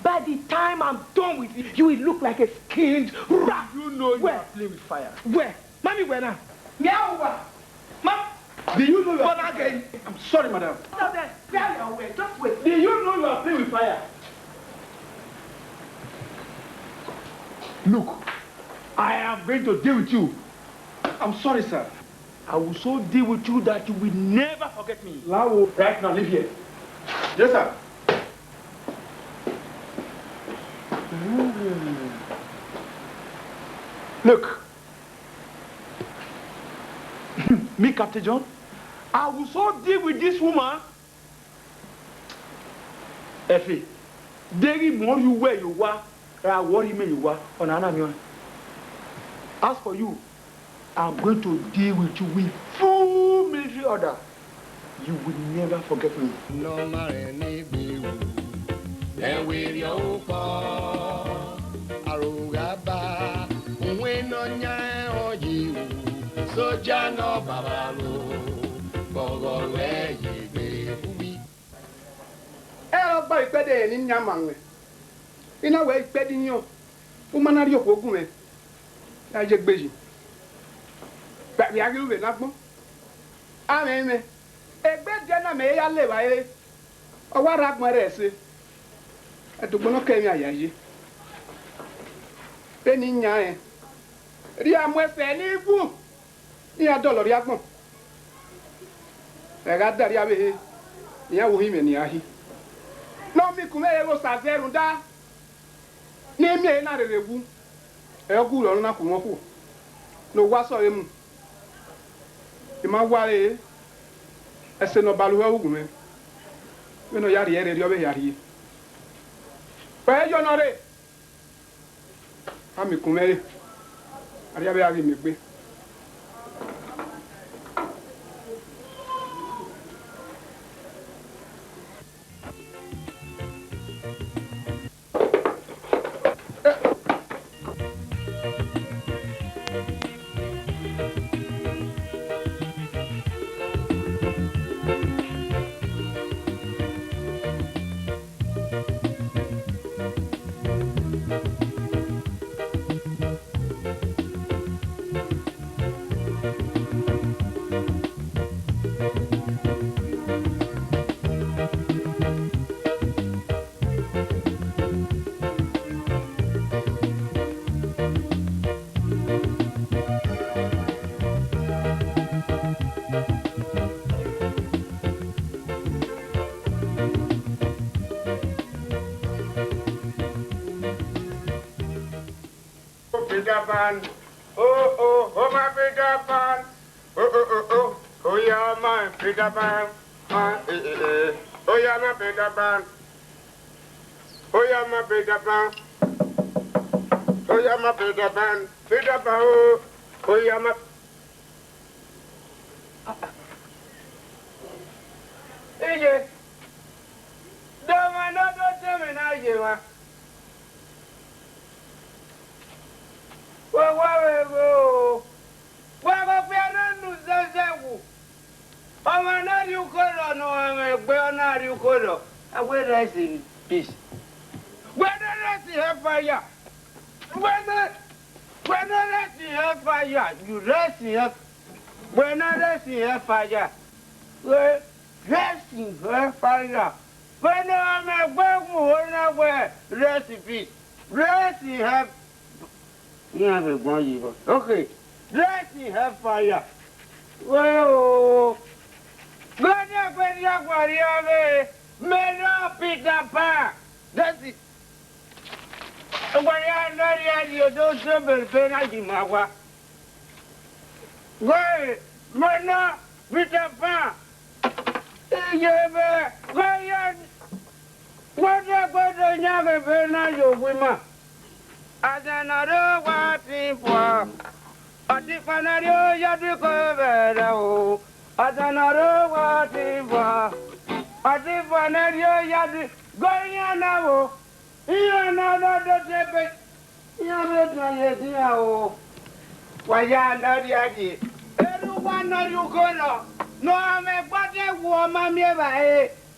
By the time I'm done with you, you will look like a skinned rat. You know you Where? Are playing with fire. Where? Mami, where now? Mia uwa. Ma- Do you know you are Mama again. I'm sorry, madam. Stop there. Where you are? Just wait. Do you know you are playing with fire? Look, I am going to deal with you. I'm sorry, sir. I will so deal with you that you will never forget me. Lawo, right now, leave here. Yes, sir. Mm. Look, me, Captain John, I will so deal with this woman. Efe, deghẹ imẹ ọ rhie uwẹ ye owa, ra wẹ ọ rhie imẹ ye owa, ọna na miẹn ọẹn. As for you, I'm going to deal with you with full military order. You will never forget me. Nọ ma rẹn ne egbe ru, ẹvbo erriọ ukọ, aro gha ba, uwẹ nọ yan ẹn ọ ye ru, soja nọ baba ro, vbe ọghọ ruẹ ye egbe uwi. Ẹ ọ gba ikpẹdẹ rẹn ne I yan ma ruẹn, I na wẹ ikpẹdẹ iyọn, u ma na rhie okhuo gu mwẹ, ya ye egbe yi. Vbe a ghi ru vbe ne agbọn, a mwẹ mwẹ, egbe ẹdẹ na mẹ ya le evbare, ọ wa rre agbọn ẹre ẹse, ẹdẹ ugbọn nọ kẹ emwi a ya ye. Vbene I yan rẹn, rhie a mu ẹsẹ ne I wu. Iran dọlọ rrie agbọn, ẹ gha da rrie avbe ehe, iran vbe ohinmwẹ ne iran hi. Ne ọ miẹn ikun mwẹ re vbe Osa zẹ rhunmwuda ne I miẹn ehe na rherhe wu, ẹ i gu rẹ ọna khu mwẹ okhuo ne owa sẹ ọre mu. I ma wa ẹre, ẹse ne ọ ba lu hẹ ru gu mwẹ, vbene ọ ya rhie ẹre rre, ọ vbe hia rhie. Wẹ yọ nọ rre. A miẹn ikun mwẹ re, arriavbe a ghi miẹn egbe. Peter Pan. Oh, oh, oh, my Peter Pan. Oh, oh, oh, oh, oh, yeah, my Peter Pan. Ah, eh, eh, eh. Oh, yeah, my Peter Pan. Oh, yeah, my Peter Pan. Oh, yeah, my Peter Pan. Peter Pan, oh. Oh, yeah, my Iye, de ọmwa ne ọ do dẹ mwẹ na ye mwa. Wẹ wa vbe ghe o, wa ghe okpia ne unu zẹzẹ wu. Ọmwa ne ọ rhie ukherọ ne ọ mwẹ egbe, ọ na rhie ukherọ. A wẹ rest in peace. Wẹ ne rest in hellfire. Wẹ ne, wẹ ne rest in hellfire. You rest in hell. Wẹ ne rest in hellfire. Wẹ rest in hellfire. Wẹ ne ọ mwẹ egbe wu, ọ na wẹ rest in peace. Rest in hell. Iran vbe gbọn yi vbọ. Okay. Rest in hellfire. Wẹ o. Gọdẹ gbe ni ọgbọ rhie ọvbe. Mẹ nọ Peter Pan. Rest in Wa ya nọ rhie rhie do so bẹrẹ na yi ma wa. Wẹ, mẹ nọ Peter Pan. Iye mwẹ, wẹ ya, wẹ dẹgbe do yan ghe vbe na ye owu ima. Azẹn ne ọ rre owa tin bua, ọdin fana rrie oya diko vbe ẹdẹ o. Azẹn ne ọ rre owa tin bua, ọdin fana rrie oya di, gọ iran na vbo. Iran na na do debe, iran vbe dan ye dian o. Wa ya na rhie rhie. Erha uwa ne ọ rhie ugho nọ, ne ọ mwẹ ẹgbọdẹ wu ọ ma miẹn evbare.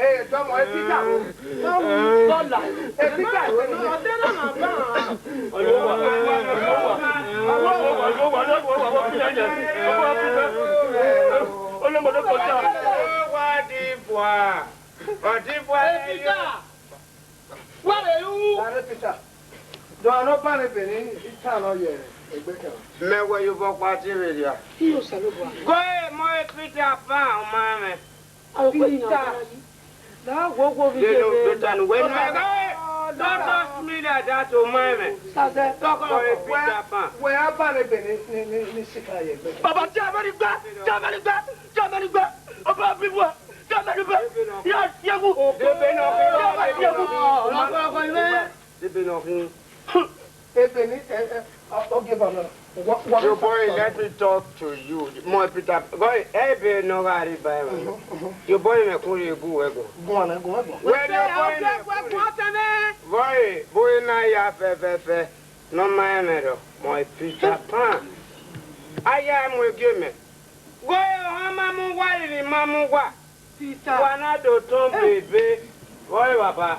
Eh, dọmọ, eh, Peter o. Dọmọ, dọla. Eh, Peter o. Ọdẹ na ma ba. Olomọdé kọjá. Wa di fua. Wa di fua. Eh, Peter. Where are you? Are Peter. Do I not ban a penny? It cannot yet. Mẹ wẹ yo vọ kpa tie vbe dia. Iyo Osanobua. Go e mọ e Peter Pan, ọ ma mwẹ. Peter. Na wo wo vi They no, they don't, when I go, don't touch me like that, ọ ma mwẹ. Sase. Go e Peter Pan. Wẹ a ban a penny ni, ni, ni sika ye gbe. Baba, Germany gba, Germany gba, Germany gba. Ọba bíbú ẹ, Germany gba. Ya, ya wu. Debe nọ khin. Ya, ya wu. Debe nọ khin. Ebe ni, eh, eh, ọ, ọ give am now. What, what Your boy, let me talk to you. Mọ Peter, boy, ebe nọ gha rre ba ẹ. Your boy, mẹ kun rhie gu wẹ gọ. Guan na, guan, guan. Wẹ your boy, mẹ kun rhie. Boy, boy na ya fẹfẹfẹ. Nọ ma ẹmwẹ rọ, mọ Peter Pan. A ya mu ege mẹ. Wẹ ohan ma mu uwa, iri ma mu uwa. Peter. Wa na do tọn bebe. Wẹ baba.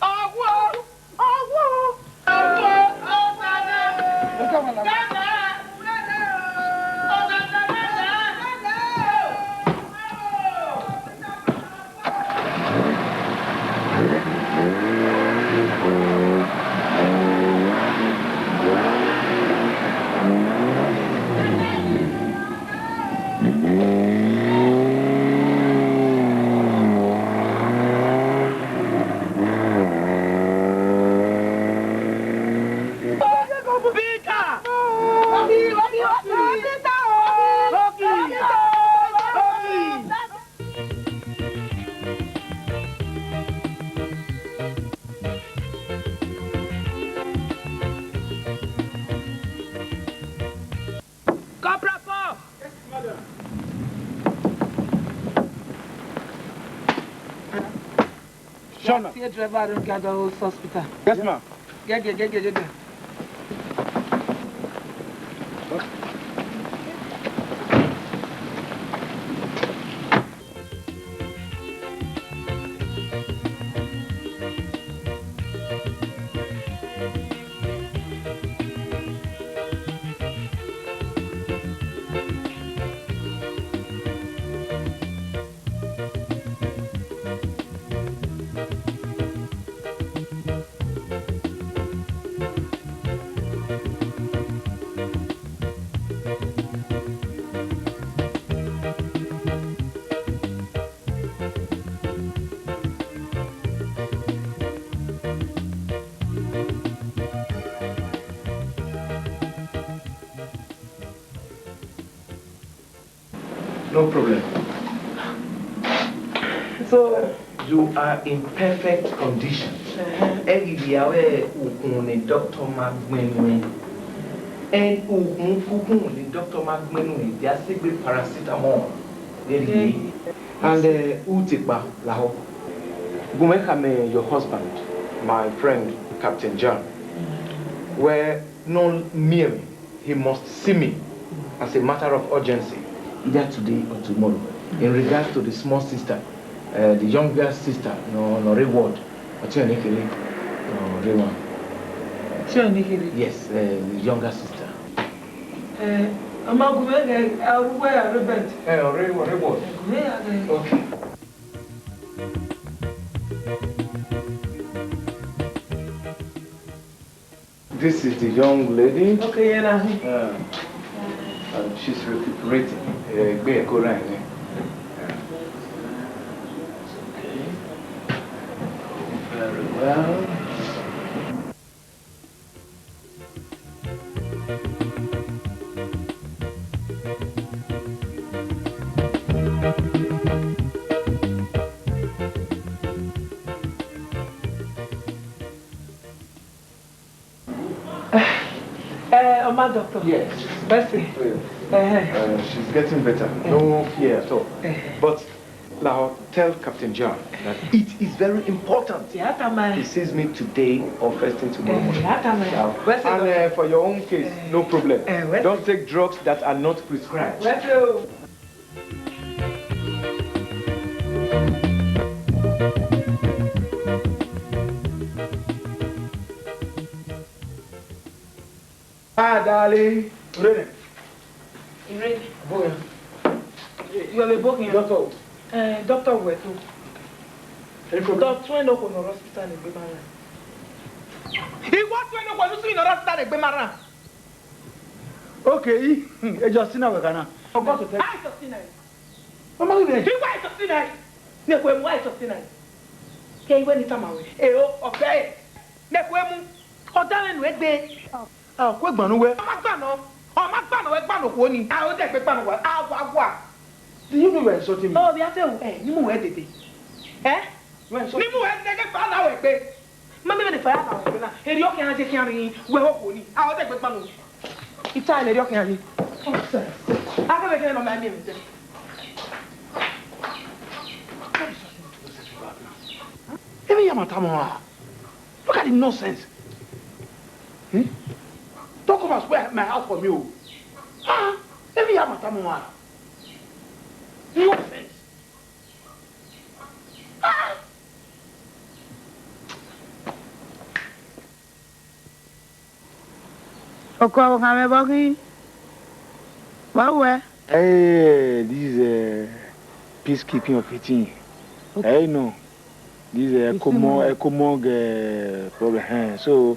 Ọwọ́! Ọwọ́! Corporal Paul! Shona. See driver, don't get the whole hospital. Yes, ma'am. Get, get, get, get, get, get. No problem. So, you are in perfect condition. Uh-huh. Ẹ ghi vbe ave ukhunmwu ne doctor ma gbẹn nuẹn. And ukhunmwu kukhunmwu ne doctor ma gbẹn nuẹn, dia sẹ egbe paracetamol. Very good. And, uh, u te kpa lahọ. Gu mwẹ khama your husband, my friend, Captain John. Wẹ ne ọ miẹn mwẹ. He must see me as a matter of urgency, either today or tomorrow, in regards to the small sister, uh, the younger sister, no, no, reward. Ọtẹn ne kherhe, no, reward. Ọtẹn ne kherhe? Yes, uh, the younger sister. Eh, ọ ma gu mwẹ ghẹ, a ru wẹ arrangement. Eh, reward, reward. Gu mwẹ ya ghẹ. Okay. This is the young lady. Okay, yeah, now. Uh, and she's recuperating. Uh, egbe ẹko ra ẹre. Yeah. Okay. Very well. Eh, Oma doctor. Yes. Mercy. Uh, she's getting better. No fear at all. But now tell Captain John that it is very important. He sees me today or first thing tomorrow morning. And, uh, for your own case, no problem. Don't take drugs that are not prescribed. Ah, darling. Irene. Irene. Boya. You are a boy here. Doctor. Eh, doctor, wẹ to. Any problem? Doctor, tuẹn ne okhuo ne ọ rre hospital ne egbe ma rran. Iwẹ tuẹn ne okhuo ne u swi ne ọ rre hospital ne egbe ma rran. Okay, I, hmm, e Justina wẹ kha na. Ọgọ to tẹ. Ai Justina. Mama, we be. Iwẹ ai Justina. Ne khuẹ mu ai Justina. Ke iwẹ ni tama wẹ. E o, ọbẹ. Ne khuẹ mu. Ọ da mwẹ nu egbe. A, ku egban ne uwẹ. Ọ ma gban nọ. Ọ ma gban nọ, wẹ gban nọ okhuo ni. A, o de egbe gban nọ wa. A, wa, wa. Do you know you are insulting me? Oh, we are tell, eh, ni mu wẹ dede. Eh? Ni mu wẹ nẹgẹ fa na wẹ gbe. Ma mẹ vbe ne fire na wẹ gbe na. Erriọ khian ye khian rin, wẹ ho khuo ni. A, ọ dẹ gbe kpanu. I ta ne erriọ khian ye. A kẹ vbe khian nọ ma miẹn mwẹ te. Emwi ya ma tama ọmwa. Look at the nonsense. Hmm? Don't come and spoil my house for me, oh. Ah, emwi ya ma tama ọmwa. Nonsense. Ah! Ọkọ, okhanmwẹ vbe ọ ghi? Vbe ọ wẹ? Eh, this, eh, peacekeeping of eating. Okay. Eh, no. This, eh, Ecomo, Ecomo, eh, problem. Eh, so,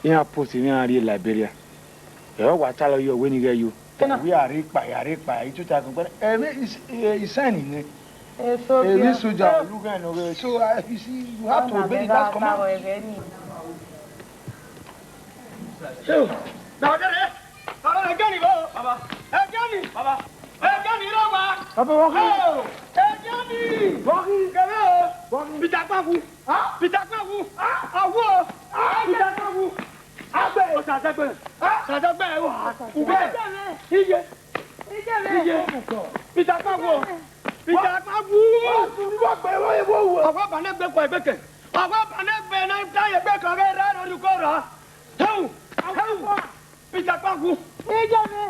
iran post, iran rrie Liberia. Ẹ, ọ wa talọ yọ wẹ ne I ghẹ yo. Kena. Wẹ a rre kpa, a rre kpa, I tota kọnkọn. Ẹ, vbe is-, eh, isan ni nẹ. Ẹ, so Ẹ, vbe soja, olughan nọ rre. So, uh, you see, you have to obey the last command. So, na ọdẹ rẹ, na ọdẹ rẹ, ẹgẹ ni bo. Baba. Ẹgẹ ni. Baba. Ẹgẹ ni lọ wa. Baba, wọ́n kí. Oh, ẹgẹ ni. Wọ́n kí. Kẹrẹ o. Wọ́n kí. Peter Kpagu. Ah? Peter Kpagu. Ah? Awo. Ah? Peter Kpagu. Agbe. Ọsazẹgbe. Ah? Ọsazẹgbe, o. Ugbe. Iye. Iye. Peter Kpagu. Peter Kpagu. Ọwọ́ banegbe kọ egbe kẹ. Ọwọ́ banegbe ne ta egbe kọ ghe rẹ orúkọ rọ. Heu. Heu. Peter Kpagu.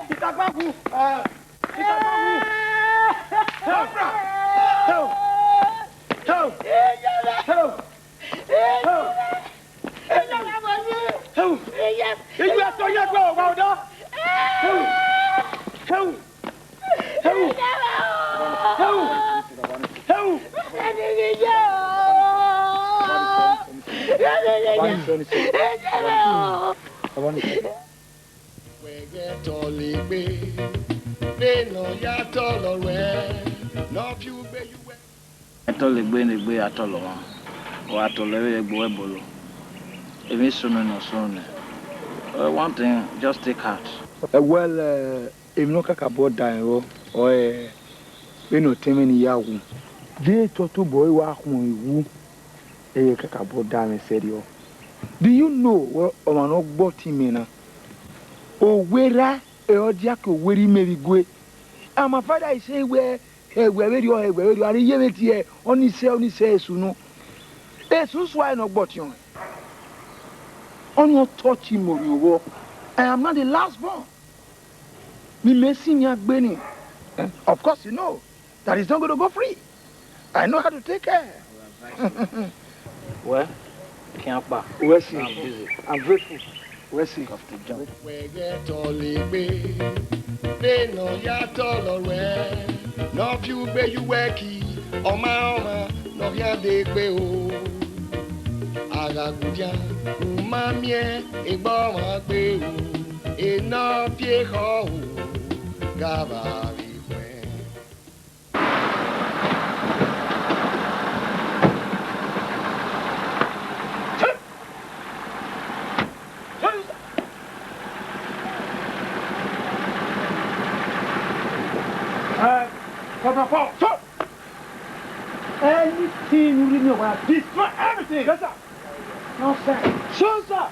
Peter Kpagu. Ah. Peter Kpagu. Heu. Heu. Heu. Heu. Heu. Iye to ye gbe wa odọ. Heu. Heu. Heu. Heu. Heu. Wẹ ghẹ tọlegbe, vbene ọ ya tọlọ ruẹ, ne ọ viọ ugbe ye uwẹ. Ẹ tọlegbe ne egbe ya tọlọ mwa, ọ gha tọlọ ẹvbo vbe egbe bolo, emwi sunu ne ọ sunu nẹ. Uh, one thing, just take heart. Ẹ wẹ, eh, emwi ne ọ kakabọ da rẹn vbọ, ọ, eh, vbene ọtẹn mwẹ ni ya wu. De te ọ tobọ ẹre wa khuọnmwi wu, ẹ i kakabọ da mwẹ sẹrriọ. Do you know wẹ ọmwa ne ọ gbe ọtẹn mwẹ na? Owerra, ẹ, ọ dia ke owerra imẹ vbe igue. And my father is saying wẹ, hẹ wẹ vberriọ, hẹ wẹ vberriọ, a rhe ye mwẹ tie, ọ ni sẹ, ọ ni sẹ esu nọ. Esu suae ne ọ gbe ọtiọnrẹn. Ọni ọ touch imẹ orhiọn vbọ. I am not the last born. Ne imẹ sin yan gbe ni. Eh, of course, you know that is not going to go free. I know how to take care. Well, Kiakpa. Well, see. I'm busy. I'm grateful. Well, see. Wẹ ghẹ tọlegbe, vbene ọ ya tọlọ ruẹ, ne ọ viọ ugbe ye uwẹ ki, ọma ọmwa ne ọ khian degbe o. A gha gudia, u ma miẹn egbe ọmwa gbe o, enọ viọ ekhọe o, gha vba vbe khuẹn. Uh, Protocol, sir! Anything you really want, destroy everything! Yes, sir! No, sir. Shoot, sir!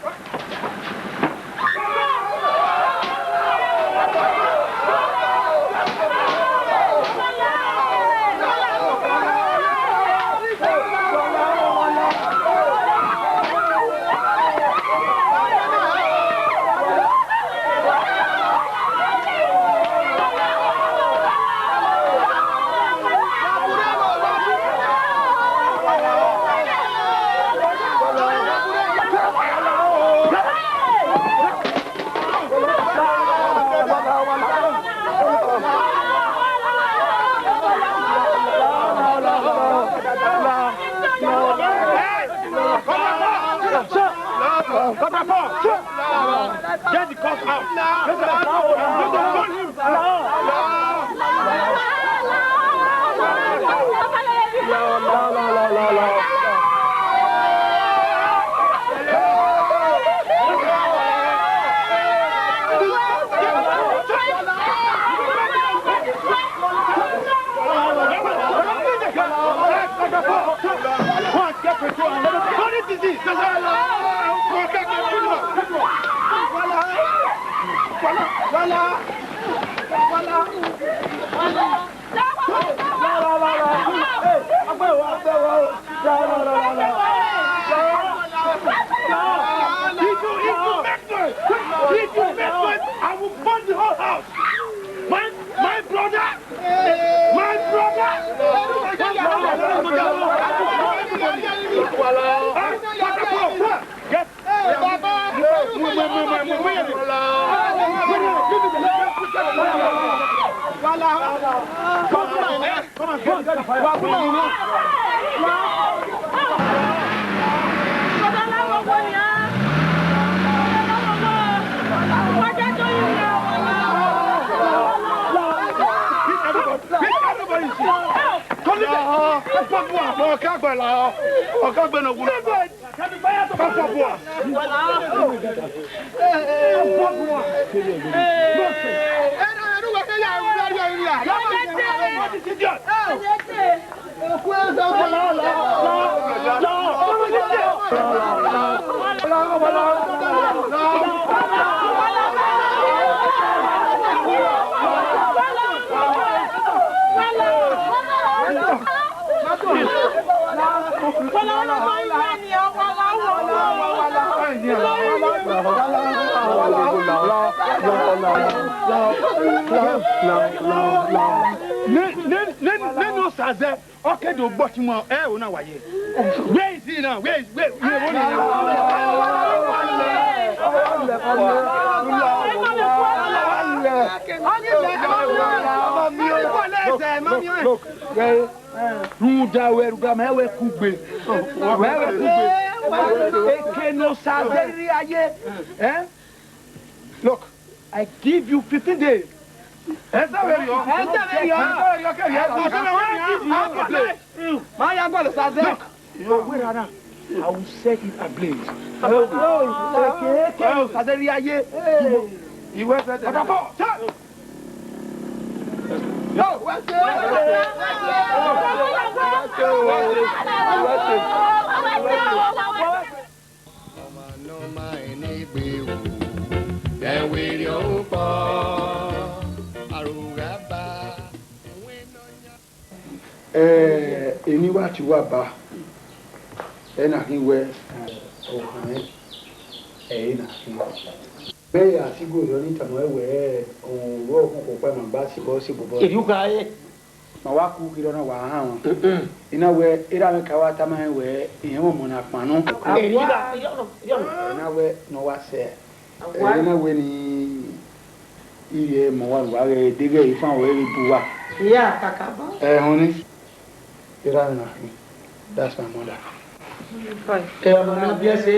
Get the cock out. Get the cock out. Get the cock out. If you, if you make noise, if you make noise, I will burn the whole house. My, my brother, my brother. Yes. Ọka gbe la, ọka gbe ne ọ wu. Ne, ne, ne, ne, ne Osaze, ọ ke do gbe ọtẹn ima, ẹ, ọna wa ye. Where is he now? Where is, where, where, where is he? Look, look, look, look, rhunmwuda wẹ, rhunmwuda ma wẹ kugbe. Wẹ wẹ kugbe. Eke ne Osaze rhie aye. Eh? Look, I give you fifteen days. Ẹsẹ vberriọ. Ẹsẹ vberriọ. Ẹsẹ vberriọ kẹrriọ. Ẹsẹ vberriọ. Ma ya gualọ Osaze. Look, your way around. I will set it ablaze. Oh, okay, okay. Osaze rhie aye. Iwẹ fẹ tẹ. Ọdọ fọ. Yo, wẹ se. Ọmwa ne ọ ma rẹn ne egbe ru, ẹvbo erriọ ukpọ, aro gha ba, ẹwẹn ne ọ yan. Eh, eni wa tie uwa ba, ẹ na khin wẹ, eh, ọkhan mwẹ, ẹ i na khin. Mẹ ya si go yọ ni tama wẹ, ọmwa ọkpọkpa ma gba si bọ, si bọbọ. Erriọ ukha re. Ma wa ku kherhe ọna wa han mwa. Mm-mm. I na wẹ, erha mwẹ ka wa tama rẹn wẹ, irẹn mwẹ ọmọ ne a kpan nọ. Erriọ ukha, erriọ nọ, erriọ nọ. I na wẹ ne ọ wa sẹ. Awa. I na wẹ ne I rhie ma uwa ne uwa ghẹ deghẹ ifan ruẹ vbe bu uwa. Iya, kakabọ. Ẹ họn ni. Erha mwẹ na khin. That's my mother. Fine. Ẹ ọmọ na biẹ se.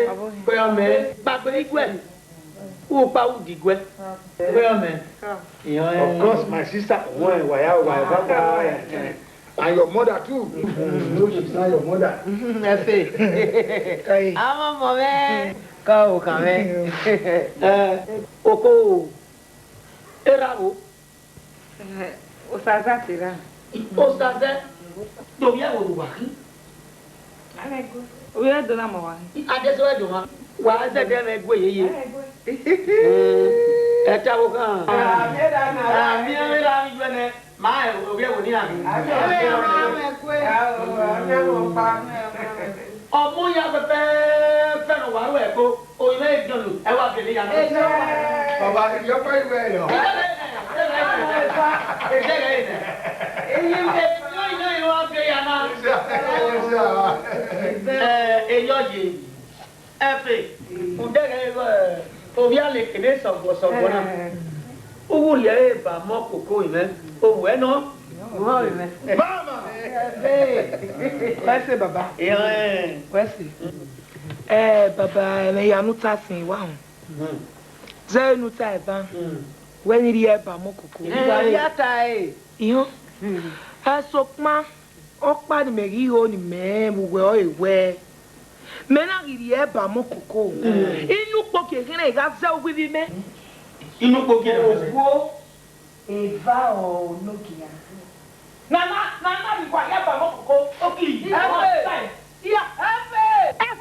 Abọ. Pé ọmọ ẹ gbagbe iguẹ. Ukpa u di guẹ. Wẹ ọmẹ. Of course, my sister, wẹ wa ya wa va ta, eh, and your mother too. No, she's not your mother. Ẹfe. Kai. Àwọn ọmọ mẹ. Kọ òkàn mẹ. Eh, oko erha o. Eh, Osaze te ra. Osaze, do vbiẹ vbe owa khin. Ovbi ẹre do na ma wa. Adesẹ wẹ do ma. Wa zẹdẹ mwẹ gue yeye. Ẹ ta wo kan. Ami ẹmwẹ ra mi ju ẹnẹ. Ma ovbi ẹre wo ni ami. Ọmọ ya fẹfẹfẹ ne wa ru ẹko. Oyin mwẹ Jọn, ẹ wa bele ya nọ. Baba, iyọkpa iwẹ yọ. Eyọ ye, ẹfe, udẹghẹ, ovbi aleke ne sọguọsọguọ na. Uwu rhie ẹre ba mọ koko mwẹ, owẹ nọ. Mama! Wẹ se baba. Wẹ se. Ẹ, baba, ẹmwẹ ya ne u ta sin wa họn. Zẹ ne u ta eva. Wẹ ni rhie ẹba mọ koko. Ẹ, ya ta ẹre. Ihọn. Ẹ sokpan, ọkpa ne imẹ ghi ho ne imẹ vbe uwẹ ọre wẹ, mẹ na ghi rhie ẹba mọ koko. Inu ukpoki eghenrẹn gha zẹ uwu ivbi mẹ. Inu ukpoki eghenrẹn. Eva ọ nogian. Nana, nana, vbe igua ya ba mọ koko, oki. Ẹfe. Iya. Ẹfe.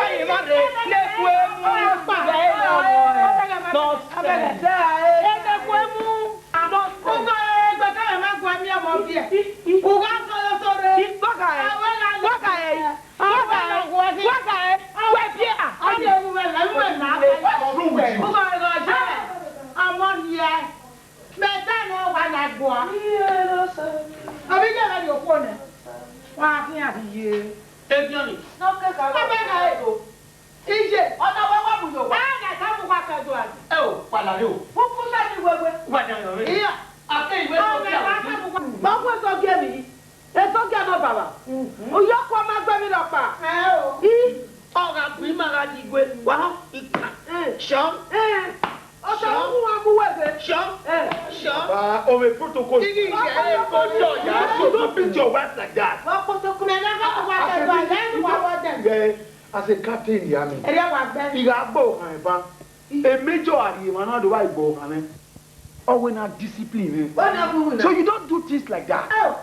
Ọkpa ye ma rre, ne kue mu. Nonsense. Ene kue mu. Nonsense. Ugbẹkẹmwẹ ma gua miẹn ọmọ biẹ. Uwa sọrọ sọrọ. Waka ẹ. Waka ẹ. Waka ẹ. Waka ẹ. Wẹ biẹ. Ọdẹ emu wẹ la, emu wẹ la. What's wrong with you? Ugbẹkẹmwẹ ọjẹ. Ọmọ rhiẹ. Mẹ ta nọ wa na gua. Iye lọ sẹ. Ọmọ iye rẹ rhie okhuo nẹ. Wa khian rhie. Ebiọni. Nọ kẹka. Ọbẹ na edo. Iye. Ọna wa wa mu yo wa. Ẹ na ta mu wa kẹ do a. Ẹ o, wa la re o. Fu fu sa ni wewe. Wa da yọ re. Iya. A ke iwe ko ti a. Ọna wa ta mu wa. Ma wo so ge mi. Eso gia nọ baba. Uyo kua ma gbe mi rhọkpa. Ẹ o. I. Ọ gha bu ima gha yi igue, wa họn ika. Ẹ. Shọn. Ẹ. Ọsẹ wu wa mu wẹgbe. Shọn. Ẹ. Shọn. Ba, o vbe protocol. Igi yẹ ko jọ ya. You don't beat your wife like that. Wa protocol. Mẹ na ka wa ke wa ya ni wa wa dẹ. Yeah, as a captain in the army. Ẹ ya wa gbẹ. I gha gbe ọkhan eva. E major a rhie emwa na do wa gbe ọkhan nẹ. Ọ wẹ na discipline mwẹ. Wẹ na mu wina. So you don't do things like that. Oh.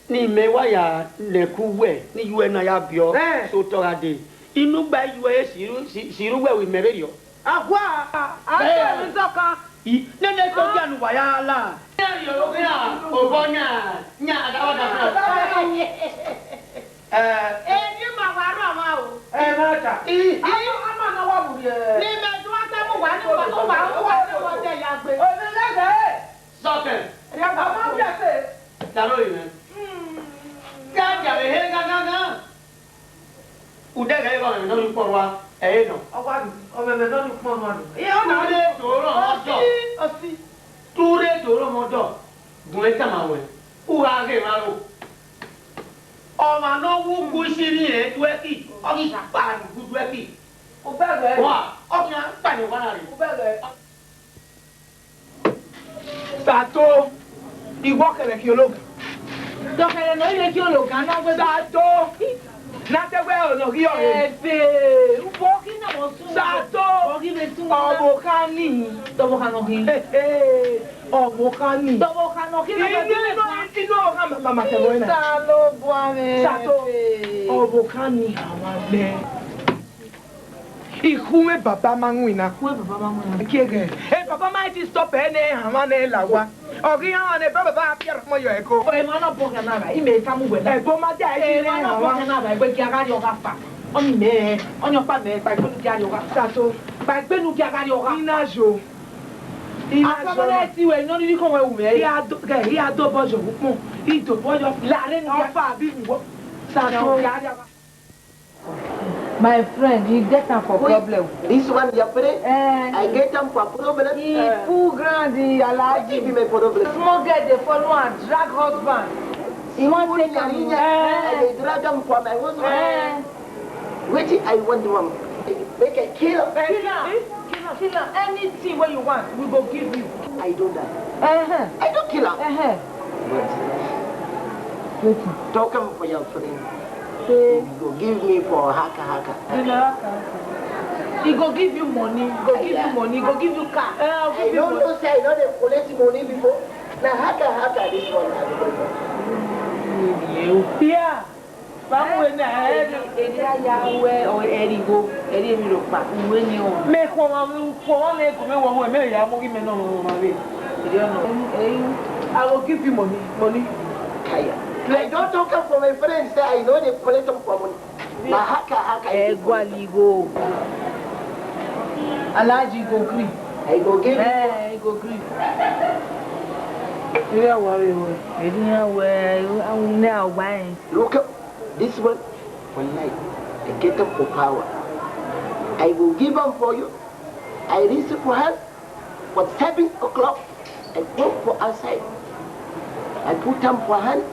Ne imẹ wa ya nẹkun uwẹ, ne I ye uẹ na ya viọ, eh, so otọ gha dee. Inu gba I ye uẹ, si ru, si, si ru uwẹ vbe imẹ vberriọ. Akhua, a, a, eh, sẹ emwi zọkan. I, nene soja ne uwa ya la. Ne a rhie ọghe iran obọ yan, yan, a da wa da. Eh. Eni ma wa rrọọ mwa o. Eh, ma ta. I, I, ama na wa mu rhie. Ne imẹ do a ta mu wa, ne uwa, uwa, uwa, uwa, uwa, ya gbe. Ọ nẹ lẹghẹ. Sọkẹn. Ama mu ya te. Daro yi mwẹ. Hmm. Ka dia vbe he gangan. Udẹghẹ ọmwẹmwẹ nọ ni ukpọn rua, ẹ i nọ. Ọ wa nọ, ọmwẹmwẹ nọ ni ukpọn rua nọ. Iye, ọ na. Ture do rọ ọmọ dọ. Ọsi, ọsi. Ture do rọ ọmọ dọ. Gun ẹn tama wẹ, u gha ghe emwa ro. Ọmwa ne ọ wu ugu isi ni rẹn duẹki, ọ ghi kpa ugu duẹki. Ugbẹghẹ. Wa, ọ khian kpa ni owa na rre. Ugbẹghẹ. Sato, iwọ kẹrẹ khian ologhan. Dọkẹrẹ nọ, I vbe khian ologhan na wẹ. Sato, na te wẹ ọnọ ghi ọre. Ẹbe, ubo ghi na mọ sun. Sato, ọ ghi vbe sun. Ọvbokhan ni. Dọvbokhan nọ ghi. He, he, ọvbokhan ni. Dọvbokhan nọ ghi. Inu, inu, inu ọvbokhan ma, ma, ma tẹ wẹ na. Osanobua mwẹ. Sato, ẹbe. Ọvbokhan ni, a wa gbẹ. Ikhuẹn baba ma winna. Ikhuẹn baba ma winna. Kiẹghẹ. E baba ma ti stop ẹre ne hanmwa ne la owa. Ọ ghi hanmwa ne baba ba fiarre ọmọ yọ ẹko. Emwa ne ọ bọ khian na ra, imẹ ta mu wẹ na. Ẹbo ma dia ẹre. Emwa ne ọ bọ khian na ra, egbe gia gha rrie ọgha fa. Ọni mẹ, ọni ọkpa mẹ, kpa egbe nu gia rrie ọgha. Sato. Kpa egbe nu gia gha rrie ọgha. I na yo. I na yo. Asọmọlẹ ti wẹ, nọ ni kọ wẹ wu mẹ. I a do, gẹ, I a do bọ yo ukpọn. I do bọ yo. Lare nu gia. Ọfa bi mi wọ. Sato. Gia rrie ọgha. My friend, you get am for problem. This one, your friend? Eh. I get am for problem. He full ground, the Alhaji. Wetin be my problem? Small girl dey follow am drag husband. He wan take am. Eh. I dey drag am for my husband. Eh. Wetin I wan do am? Make I kill am. Kill am. Kill am. Anything wey you want, we go give you. I don die. Uh-huh. I don kill am. Uh-huh. But wetin? Talk am for your friend. Say he go give me for haka haka. Give me haka haka. He go give you money. He go give you money. He go give you car. Eh, I'll give you money. I no know say I no dey collect money before. Na haka haka this one I go do. Yeah. Ba mu wẹ na, ẹ, eri, eri a ya wẹ, ọ, ẹrigho, ẹri emwi rhọkpa, uwẹ ni ọ. Mẹ khuọmwa, khuọmwa ne kọ mẹ wọ, mẹ ya mu ghi mẹ nọ ọmwa vbe. Eri ọnọ. Em, em, I will give you money, money. Kaya. I don talk am for my friend say I no dey collect am for money. Na haka haka. Ẹ gua ligho. Alhaji go gree. I go give you. Eh, I go gree. Eri a wa vbe wẹ. Eri a wẹ, a wu ne a wa ẹn. Look at this one. One night, I get them for power. I will give them for you. I reach for her for seven o'clock. I go for outside. I put them for hand.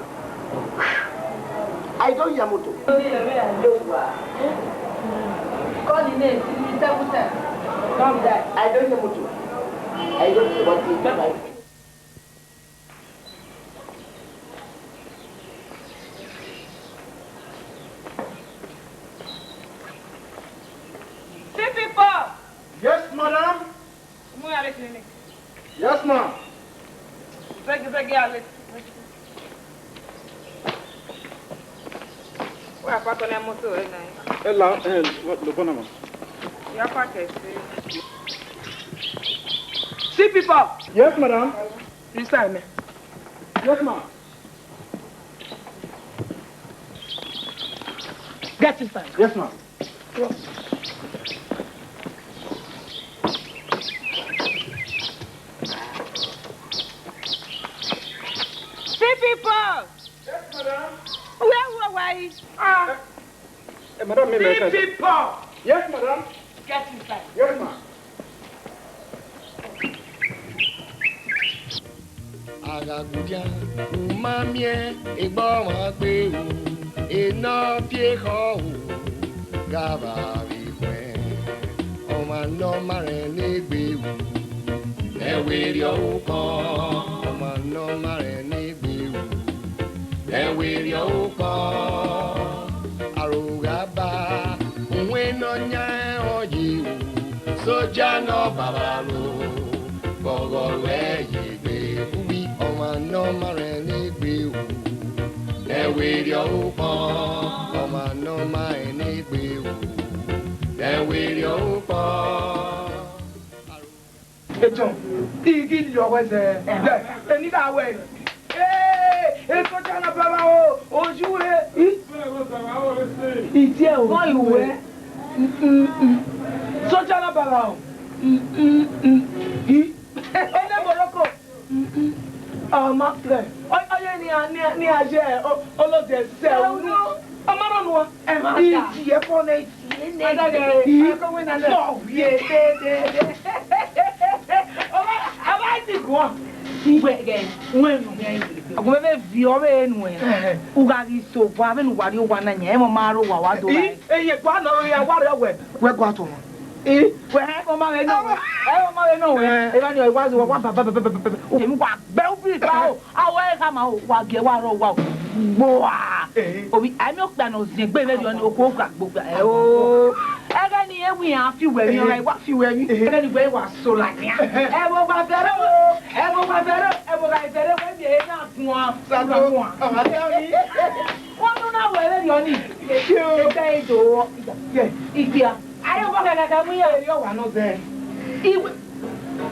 I don't yamuto. Call the name, give me seven times. Come die. I don't yamuto. I don't want it. Bye-bye. Yes, ma. Zẹgi, zẹgi, ale. Wa park ọna moto ẹre na. Ẹ la, ẹ, lo bọna ma. Ya park ẹse. See people. Yes, madam. Inside me. Yes, ma. Get inside. Yes, ma. See people. Yes, madam. Where were we? Ah. Eh, madam, me, me, see people. Yes, madam. Get inside. Yes, ma. A gha gudia, u ma miẹn egbe ọmwa gbe ru, enọ fi ekhọe ru, gha vbe avbe ikhuẹn, ọmwa ne ọ ma rẹn ne egbe ru. Ẹ werriẹ ukọ, ọmwa ne ọ ma rẹn ne egbe ru. Ẹ werriẹ ukọ, aro gha ba, uwẹ ne ọ yan ẹn ọ ye ru, soja ne ọ baba ro, vbe ọghọ ruẹ ye egbe, uwi ọmwa ne ọ ma rẹn ne egbe ru. Ẹ werriẹ ukọ, ọmwa ne ọ ma rẹn ne egbe ru. Ẹ werriẹ ukọ. Etọn, I ghi lọ wẹ zẹ. Ẹhẹn. Eni gha wẹ. Ee, e soja na baba o, oju re. I? Idiẹ o. Vọ i wẹ? Mm, mm, mm. Soja na baba o. Mm, mm, mm. I? One Morocco. Mm, mm. Ọ ma kẹ. Ọ, ọ ye ne a, ne a, ne a ye o, olode zẹ unu. Ọ ma rọ nua. Ẹ ma da. Idiẹ fọ nẹ. Adaghe, I akọwẹ na lẹ. Fọ wiẹ. De, de, de. Ọba, ọba ti guan. Wẹ, ghe, wẹ nu. Agbọn vbe viọ vbe nuẹn. Ẹhẹn. U gha ghi so vba vbene uwa rrie owa na yan, ẹmwẹ ọ ma rre owa, wa do. I, rae. Eye gua nọ rre, wa rre wẹ. Wẹ gua tọn. I, wẹ, ẹ, ọ ma vbe nọ wẹ. Ẹ, ọ ma vbe nọ wẹ. Ẹ. Evba ni ọ wa zo, wa, wa, ba, ba. U kemi wa gbẹ u bi ba o. A wẹ khama o, wa gie wa rre owa o. Gboa. Eh. Obi, a miẹn okpia ne ọ ziẹn egbe vberriọ ni, okhuo gha gbe okpia. Ẹ o. Ẹghẹ ne irẹn wẹ iran fi uwẹ emwi, ọ gha wa fi uwẹ emwi. Eh. Ẹghẹ ne uwẹ wa so ladian. Eh. Ẹ vbe owa fẹrẹ o, ẹ vbe owa fẹrẹ, ẹ vbe owa fẹrẹ, wẹ miẹn ehe na guan. Sato, guan. Ọmwa te ọni. Wọ́n tún náà wẹ̀ lẹ́yìn ọ́nì. Ṣé o? Ẹgbẹ́ ìdò. Yeah. Ìgbìyà. Ayé wọ́n kàkà kà mú yà. Èrè ọ̀wà náà zẹ. Ìwé.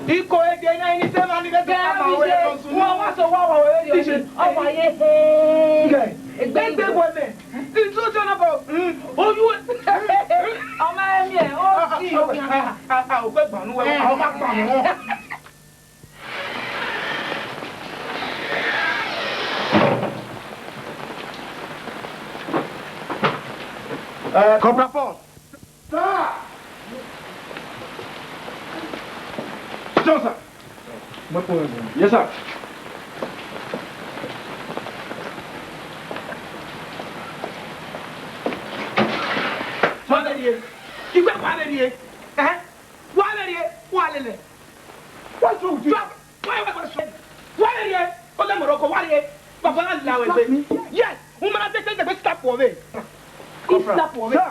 Ikọ̀ èdè náà ní sẹ́wọ̀n ní kẹ́kẹ́ ká máa wẹ̀ lọ sùn. Wọ́n wá sọ wá wà wẹ̀ lẹ́yìn ọ́nì. Ọmọ ayé. Ẹgbẹ́ ìdò. Ẹgbẹ́ wọlé. Ìtú ọjọ́ náà bọ̀. Oyún. Ọmọ ẹ̀mí ẹ̀, ó sì. Ah, ah, ah, òpè gbànú wẹ̀, àwọn bá gbànú wọn. Eh, Corporal Paul. Sir! Sit down, sir. Yes, sir. Wá lẹ rrie. Igbe wá lẹ rrie. Eh? Wá lẹ rrie. Wá lẹ lẹ. What's wrong with you? Why, why, why, why? Wá lẹ rrie. Ó lẹ Morocco, wá rrie. Bàbá la wẹ gbé. Yes. Wọ́n máa tẹ́tẹ́ tẹ́gbẹ́ slap wọ bẹ́ẹ̀. Corporal. Slap wọ bẹ́ẹ̀.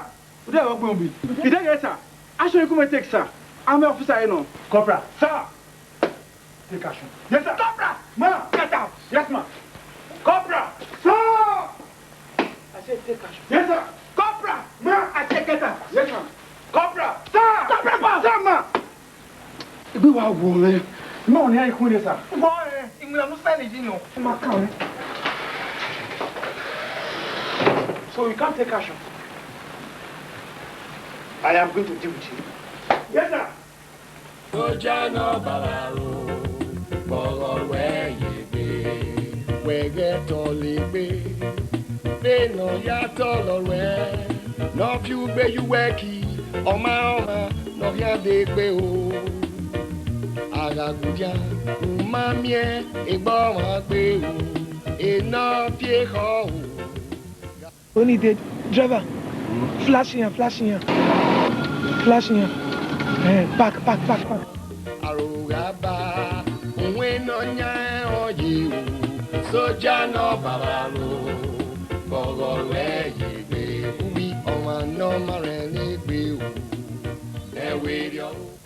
Sir, today I go be. Today, yes, sir. Action you come take, sir. I'm an officer, you know. Corporal. Sir. Take action. Yes, sir. Corporal! Ma! Get out! Yes, ma. Corporal! Sir! I said take action. Yes, sir. Corporal! Ma! I said get out. Yes, ma. Corporal! Sir! Corporal! Sir, ma! Egbe wa wo mwẹ. Ma, ọ ni a ikhun rre, sir. Wọ, eh, ìwé ọ̀nù sẹ́ni yìí nù. Ma kàn mí. So you can't take action. I am going to deal with you. Yes, sir. Soja ne ọ baba ro, vbe ọghọ ruẹ ye egbe, wẹ ghẹ tọn le egbe, vbene ọ ya tọlọ ruẹ, ne ọ fi ugbe ye uwẹ ki, ọma ọmwa ne ọ khian de egbe o. A gha gudia, u ma miẹn egbe ọmwa gbe o, enọ fi ekhọe o. Oni dey, driver, flash yan, flash yan, flash yan. Eh, park, park, park, park. Aro gha ba, uwẹ ne ọ yan ọ ye ru, soja ne ọ baba ro, vbe ọghọ ruẹ ye egbe, uwi ọmwa ne ọ ma rẹn ne egbe ru, ẹ werriẹ ọvbokhan.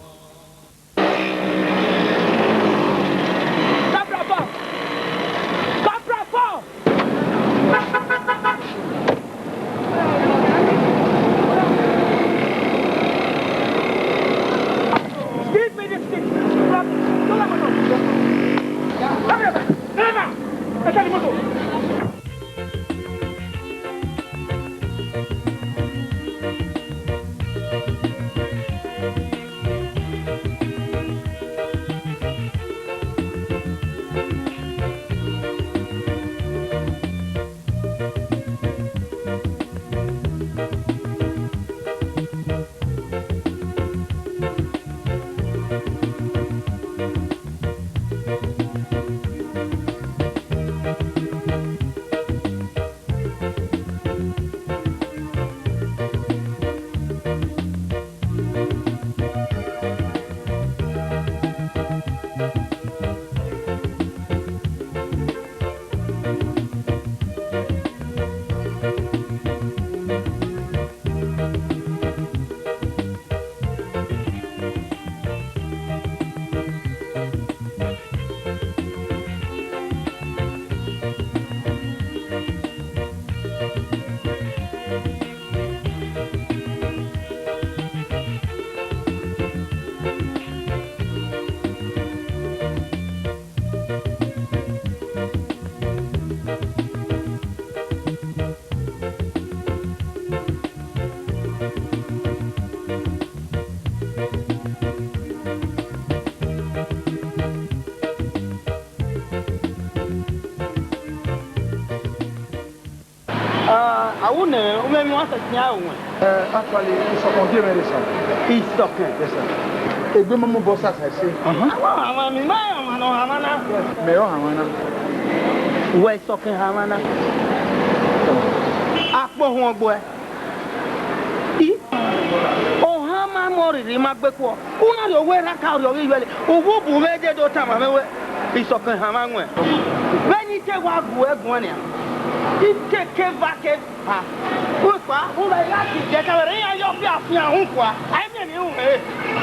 Une, u mwẹ emwi wa sẹtin a ru wẹ? Eh, actually, Isọkẹn gie mwẹ rre, sir. Isọkẹn? Yes, sir. Egbe ma mu obọ sasa ẹse. Aha. Awa, awa, mi ma rẹn ọmwa ne ọ hama na. Mẹ ọ hama na. Wẹ Isọkẹn hama na. Akpọ huọn gbuẹ. I, ọ hama mu ọriri ma gbe kuọ. U na rhie owa erha ka rhie ọghe iyuẹlẹ. Uwu bu mwẹ je do tama mwẹ wẹ, Isọkẹn hama wọn. Vbene I te wa gu ẹre guan nian, I te ke va ke ha. Ukpa, u ma gha ti jẹ ka vbe rre iran ye ọfia fian uhunmwu kua, a i miẹn emwi uhunmwu ẹre.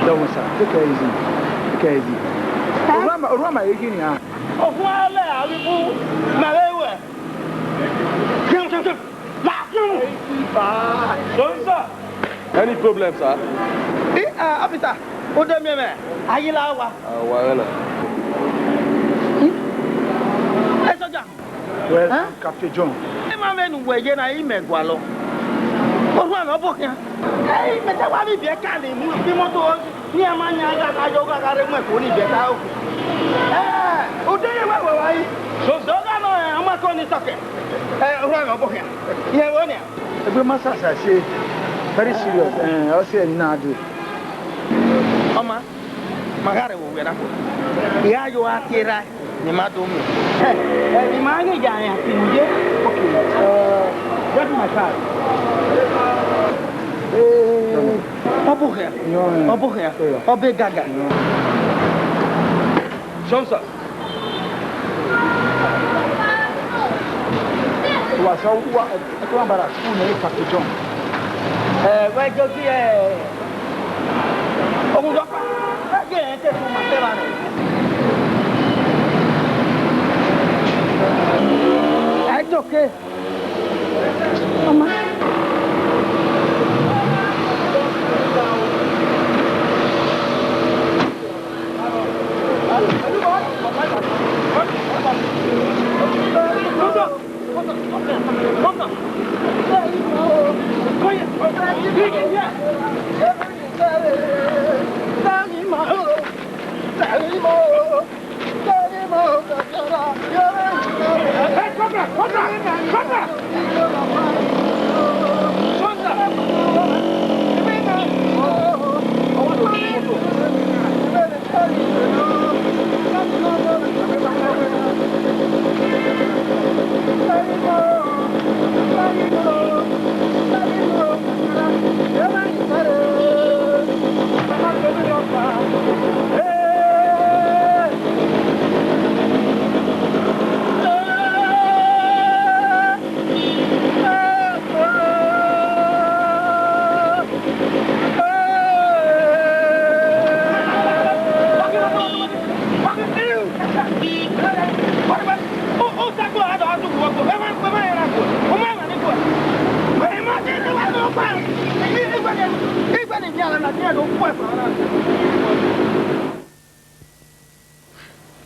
Dọmọ sir, take it easy. Take it easy. Orua ma, orua ma ye ghi nian. Orua lẹ avbe ibu ma vbe ruẹ. Fian, fian, fian. Ma fian. Sorry, sir. Any problem, sir? Eh, ah, officer, u do miẹn mwẹ, a yi la owa. A wa ghẹ na. Hmm? Ẹ soja. Well, Huh? I'm Captain John. Ẹ ma vbene uwẹ ye na, I mẹ gualọ. Orhuan mẹ ọbokhian. Ẹ, mẹ te wa vbe ibiẹka ne mu fi imoto, ne iran ma yan gha gha yo gha gha rre mu ẹko ni ibiẹka okhuo. Ẹ, ude ye wẹ wẹ wa yi. So, so gha nọ, ẹ, ọmọ ẹko ni sọkẹ. Ẹ, orhuan mẹ ọbokhian. Iran vbe nian. Egbe ma sasa ẹse, very serious. Eh, ọ sẹ emwi na dee. Ọma, ma gha rre vbe owẹ na. I gha yo gha tie erha ne ima do mu. Eh, eh, emwi ma ghi ya rẹn a ti mu ye. Okay, uh, get my card. Eh, ọbokhian, Yeah. ọbokhian, Yeah. ọbe gaga. Yeah. Johnson. Wa sẹ uwa, ẹ, ẹ, kọ bara school ne Captain John. Ẹ, wẹ jọ gi, ẹ, ohun dọkpa. Ẹ, je ẹ te tu ma te ba nẹ. Ẹ, it's okay. Ọma.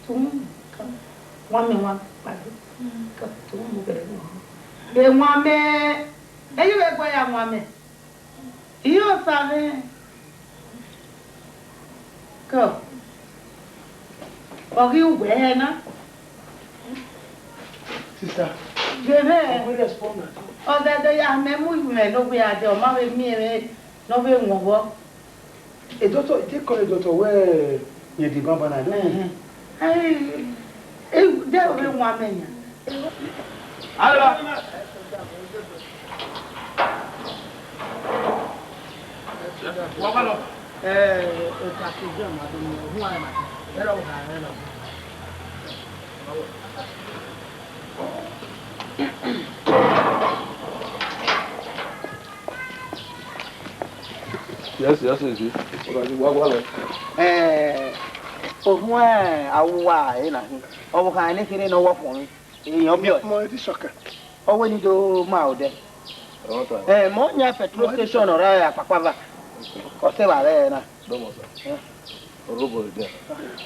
Tumwamẹ wa kpado. Tumwamẹ, ẹ i vbe gu ya wan mẹ. Iyo, Osa mwẹ. Kọ, ọ ghi uwẹ hẹ na. Sister, ghe mwẹ, I will respond at all. Ọ zẹdẹ ya mẹ mu mwẹ ne ọ wia dẹ, ọ ma vbe miẹn mwẹ ne ọ vbe wọn vbọ. A doctor, they call a doctor where you the baba na, don't you? Ẹhẹn. Ai, e, de o vbe wan mẹ yan. Alo. Wa wa lọ. Eh, eh, ta ke jẹ ma do mo, hu ai ma. Era o ha, era. Yes, yes, yes. Wa, wa lọ. Eh, orhuẹn awuwa ẹre na hin. Ọvbokhan ne kherhe ne ọ wọ khuọnmwi. Iyan biẹ. Mọ edi sọkẹ. Ọ wẹ ne I do ma odẹ. Ẹ, mọ yan petrol station ọre Akpakpava. Ọ sẹ vbe rẹ na. Dọmọ sa. Ẹ. Orobọ ẹdẹ.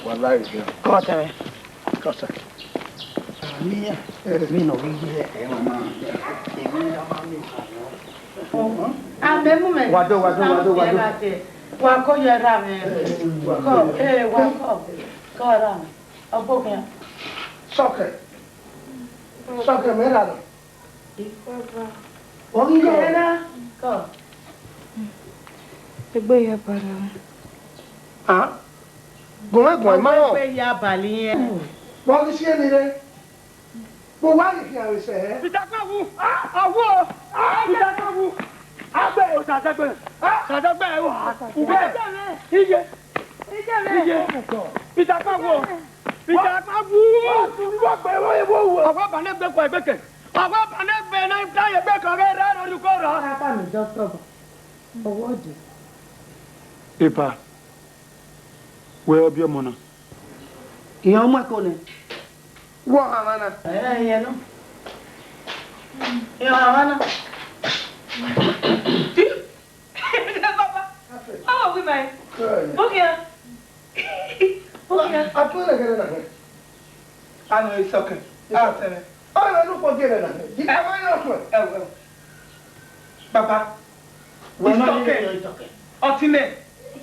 Wa la ẹdẹ. Kọ tẹmẹ. Kọ sa. Mi ya. Mi nọ ghi ye ẹ mama. Èmi ya ma mi. Amẹ mu mẹ. Wa do, wa do, wa do, wa do. Wa kọ ye ra mẹ. Kọ, ẹ, wa kọ. Kọ ra mẹ. Ọbokhian. Sọkẹ. Sọkẹ mẹ ra nọ. Ifaba. Ọ ghi yẹ na. Egbe ya bala. Ah? Guan guan ma. Ọ gbe ya bala irẹn. Vbọ ghi si ẹre ni rre? Vbe uwa ghi khian vbe sẹ hẹ? Peter Kpawu! Ah, awu o! Ah, Peter Kpawu! Agbe! Osadegbe! Osadegbe o! Ugbe! Iye! Iye! Peter Kpawu! Peter Kpawu! Ọghe ọba ne egbe kua egbe kẹ! Ọghe ọba ne egbe ne ta ye egbe kẹ ọghe rre orhukọ rrọọ! Papa mi just come. Ọwọ dee. Epa, wẹ ọbiẹ ọmọ na. Iran mu ẹko nẹ. Wọ ọhanmwa na. Ẹ, iran nọ. Iran ọhanmwa na. Baba, ọ wẹ ima ẹre. Bọkhian. Bọkhian. A tue nẹ gẹrẹ na hẹ. A nọ isọkẹn. A sẹmwẹ. Ọ rẹ ne ukpọn gie nẹ na hẹ. Di a ma yọ ọkpọn. Ẹ wẹ. Baba. Wẹ ma ni isọkẹn. Ọtẹn mẹ.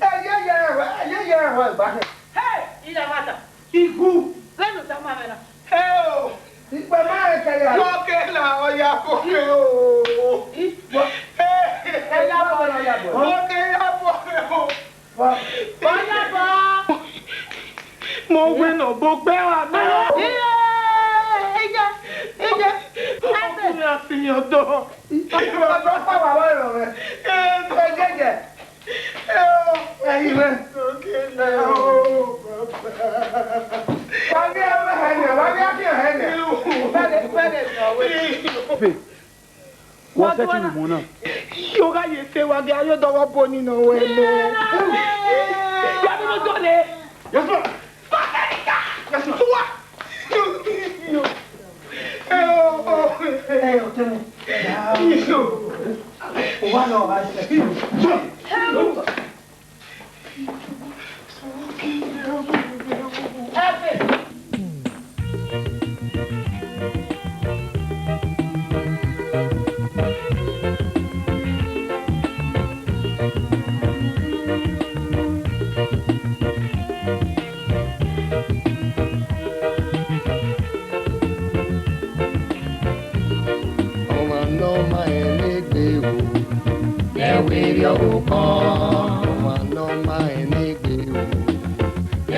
Ẹ ye ye ẹhọ, ẹ ye ye ẹhọ ẹgba hẹ. Hey, ila mata. Ighu. Vbene u tama mwẹ na. Heo! Ikpe ma rẹn kẹre a. Wọ ke la ọ ya bọ o. Ẹ ya bọ, ọ ya bọ. Wọ ke ya bọ o. Wa, wa ya bọ. Mọ wẹ ne ọ bọ gbe wa na. Iye, iye, iye. Ọkùnrin àfihàn ọdọ. Ọdọ pa wà wá ìrọ̀rẹ́. Ẹ jẹ́ jẹ́. Ẹyin mwẹ. Wa vbe ẹmwẹ hẹ nẹ, wa vbe afian hẹ nẹ. Fẹdẹ, fẹdẹ nọ wẹ. Pe, wọ sẹtin mu na. Yo gha ye te wa gẹ, a yo dọghọ bo ni nọ wẹ nẹ. Ya bi no dọ nẹ. Yes, sir. Yes, sir. Tua. Ẹ, ọtẹn. Uwa nọ, wa. Ọmwa ne ọ ma rẹn ne egbe ru, ẹ wẹ erriọ ukpọn. Ọmwa ne ọ ma rẹn ne egbe ru,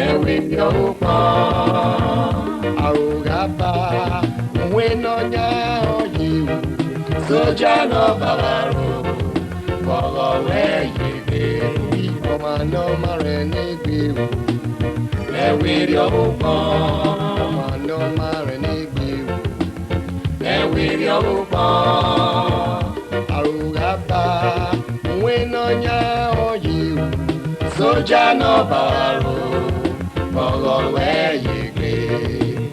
ẹ wẹ erriọ ukpọn. Aro gha ba, uwẹ ne ọ yan ọ ye ru, soja ne ọ baba ro, ọghọ wẹ ye gbe. Ọmwa ne ọ ma rẹn ne egbe ru, ẹ wẹ erriọ ukpọn. Ọmwa ne ọ ma rẹn ne egbe ru, ẹ wẹ erriọ ukpọn. Aro gha ba, uwẹ ne ọ yan ọ ye ru, soja ne ọ baba ro, ọghọ wẹ ye gbe.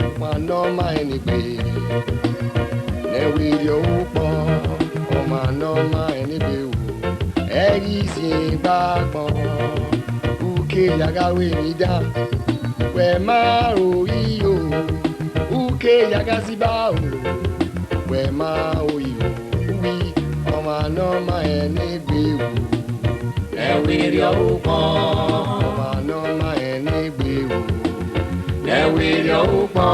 Ọmwa ne ọ ma rẹn ne egbe, ẹ wẹ erriọ ukpọn. Ọmwa ne ọ ma rẹn ne egbe ru, ẹ ghi zin gba agbọn. Uke ya gha ru emwi dan, wẹ ma ro iro. Uke ya gha ziba o, wẹ ma ro iro. Uwi, ọmwa ne ọ ma rẹn ne egbe ru, ẹ wẹ erriọ ukpọn. Ọmwa ne ọ ma rẹn ne egbe ru, ẹ wẹ erriọ ukpọn.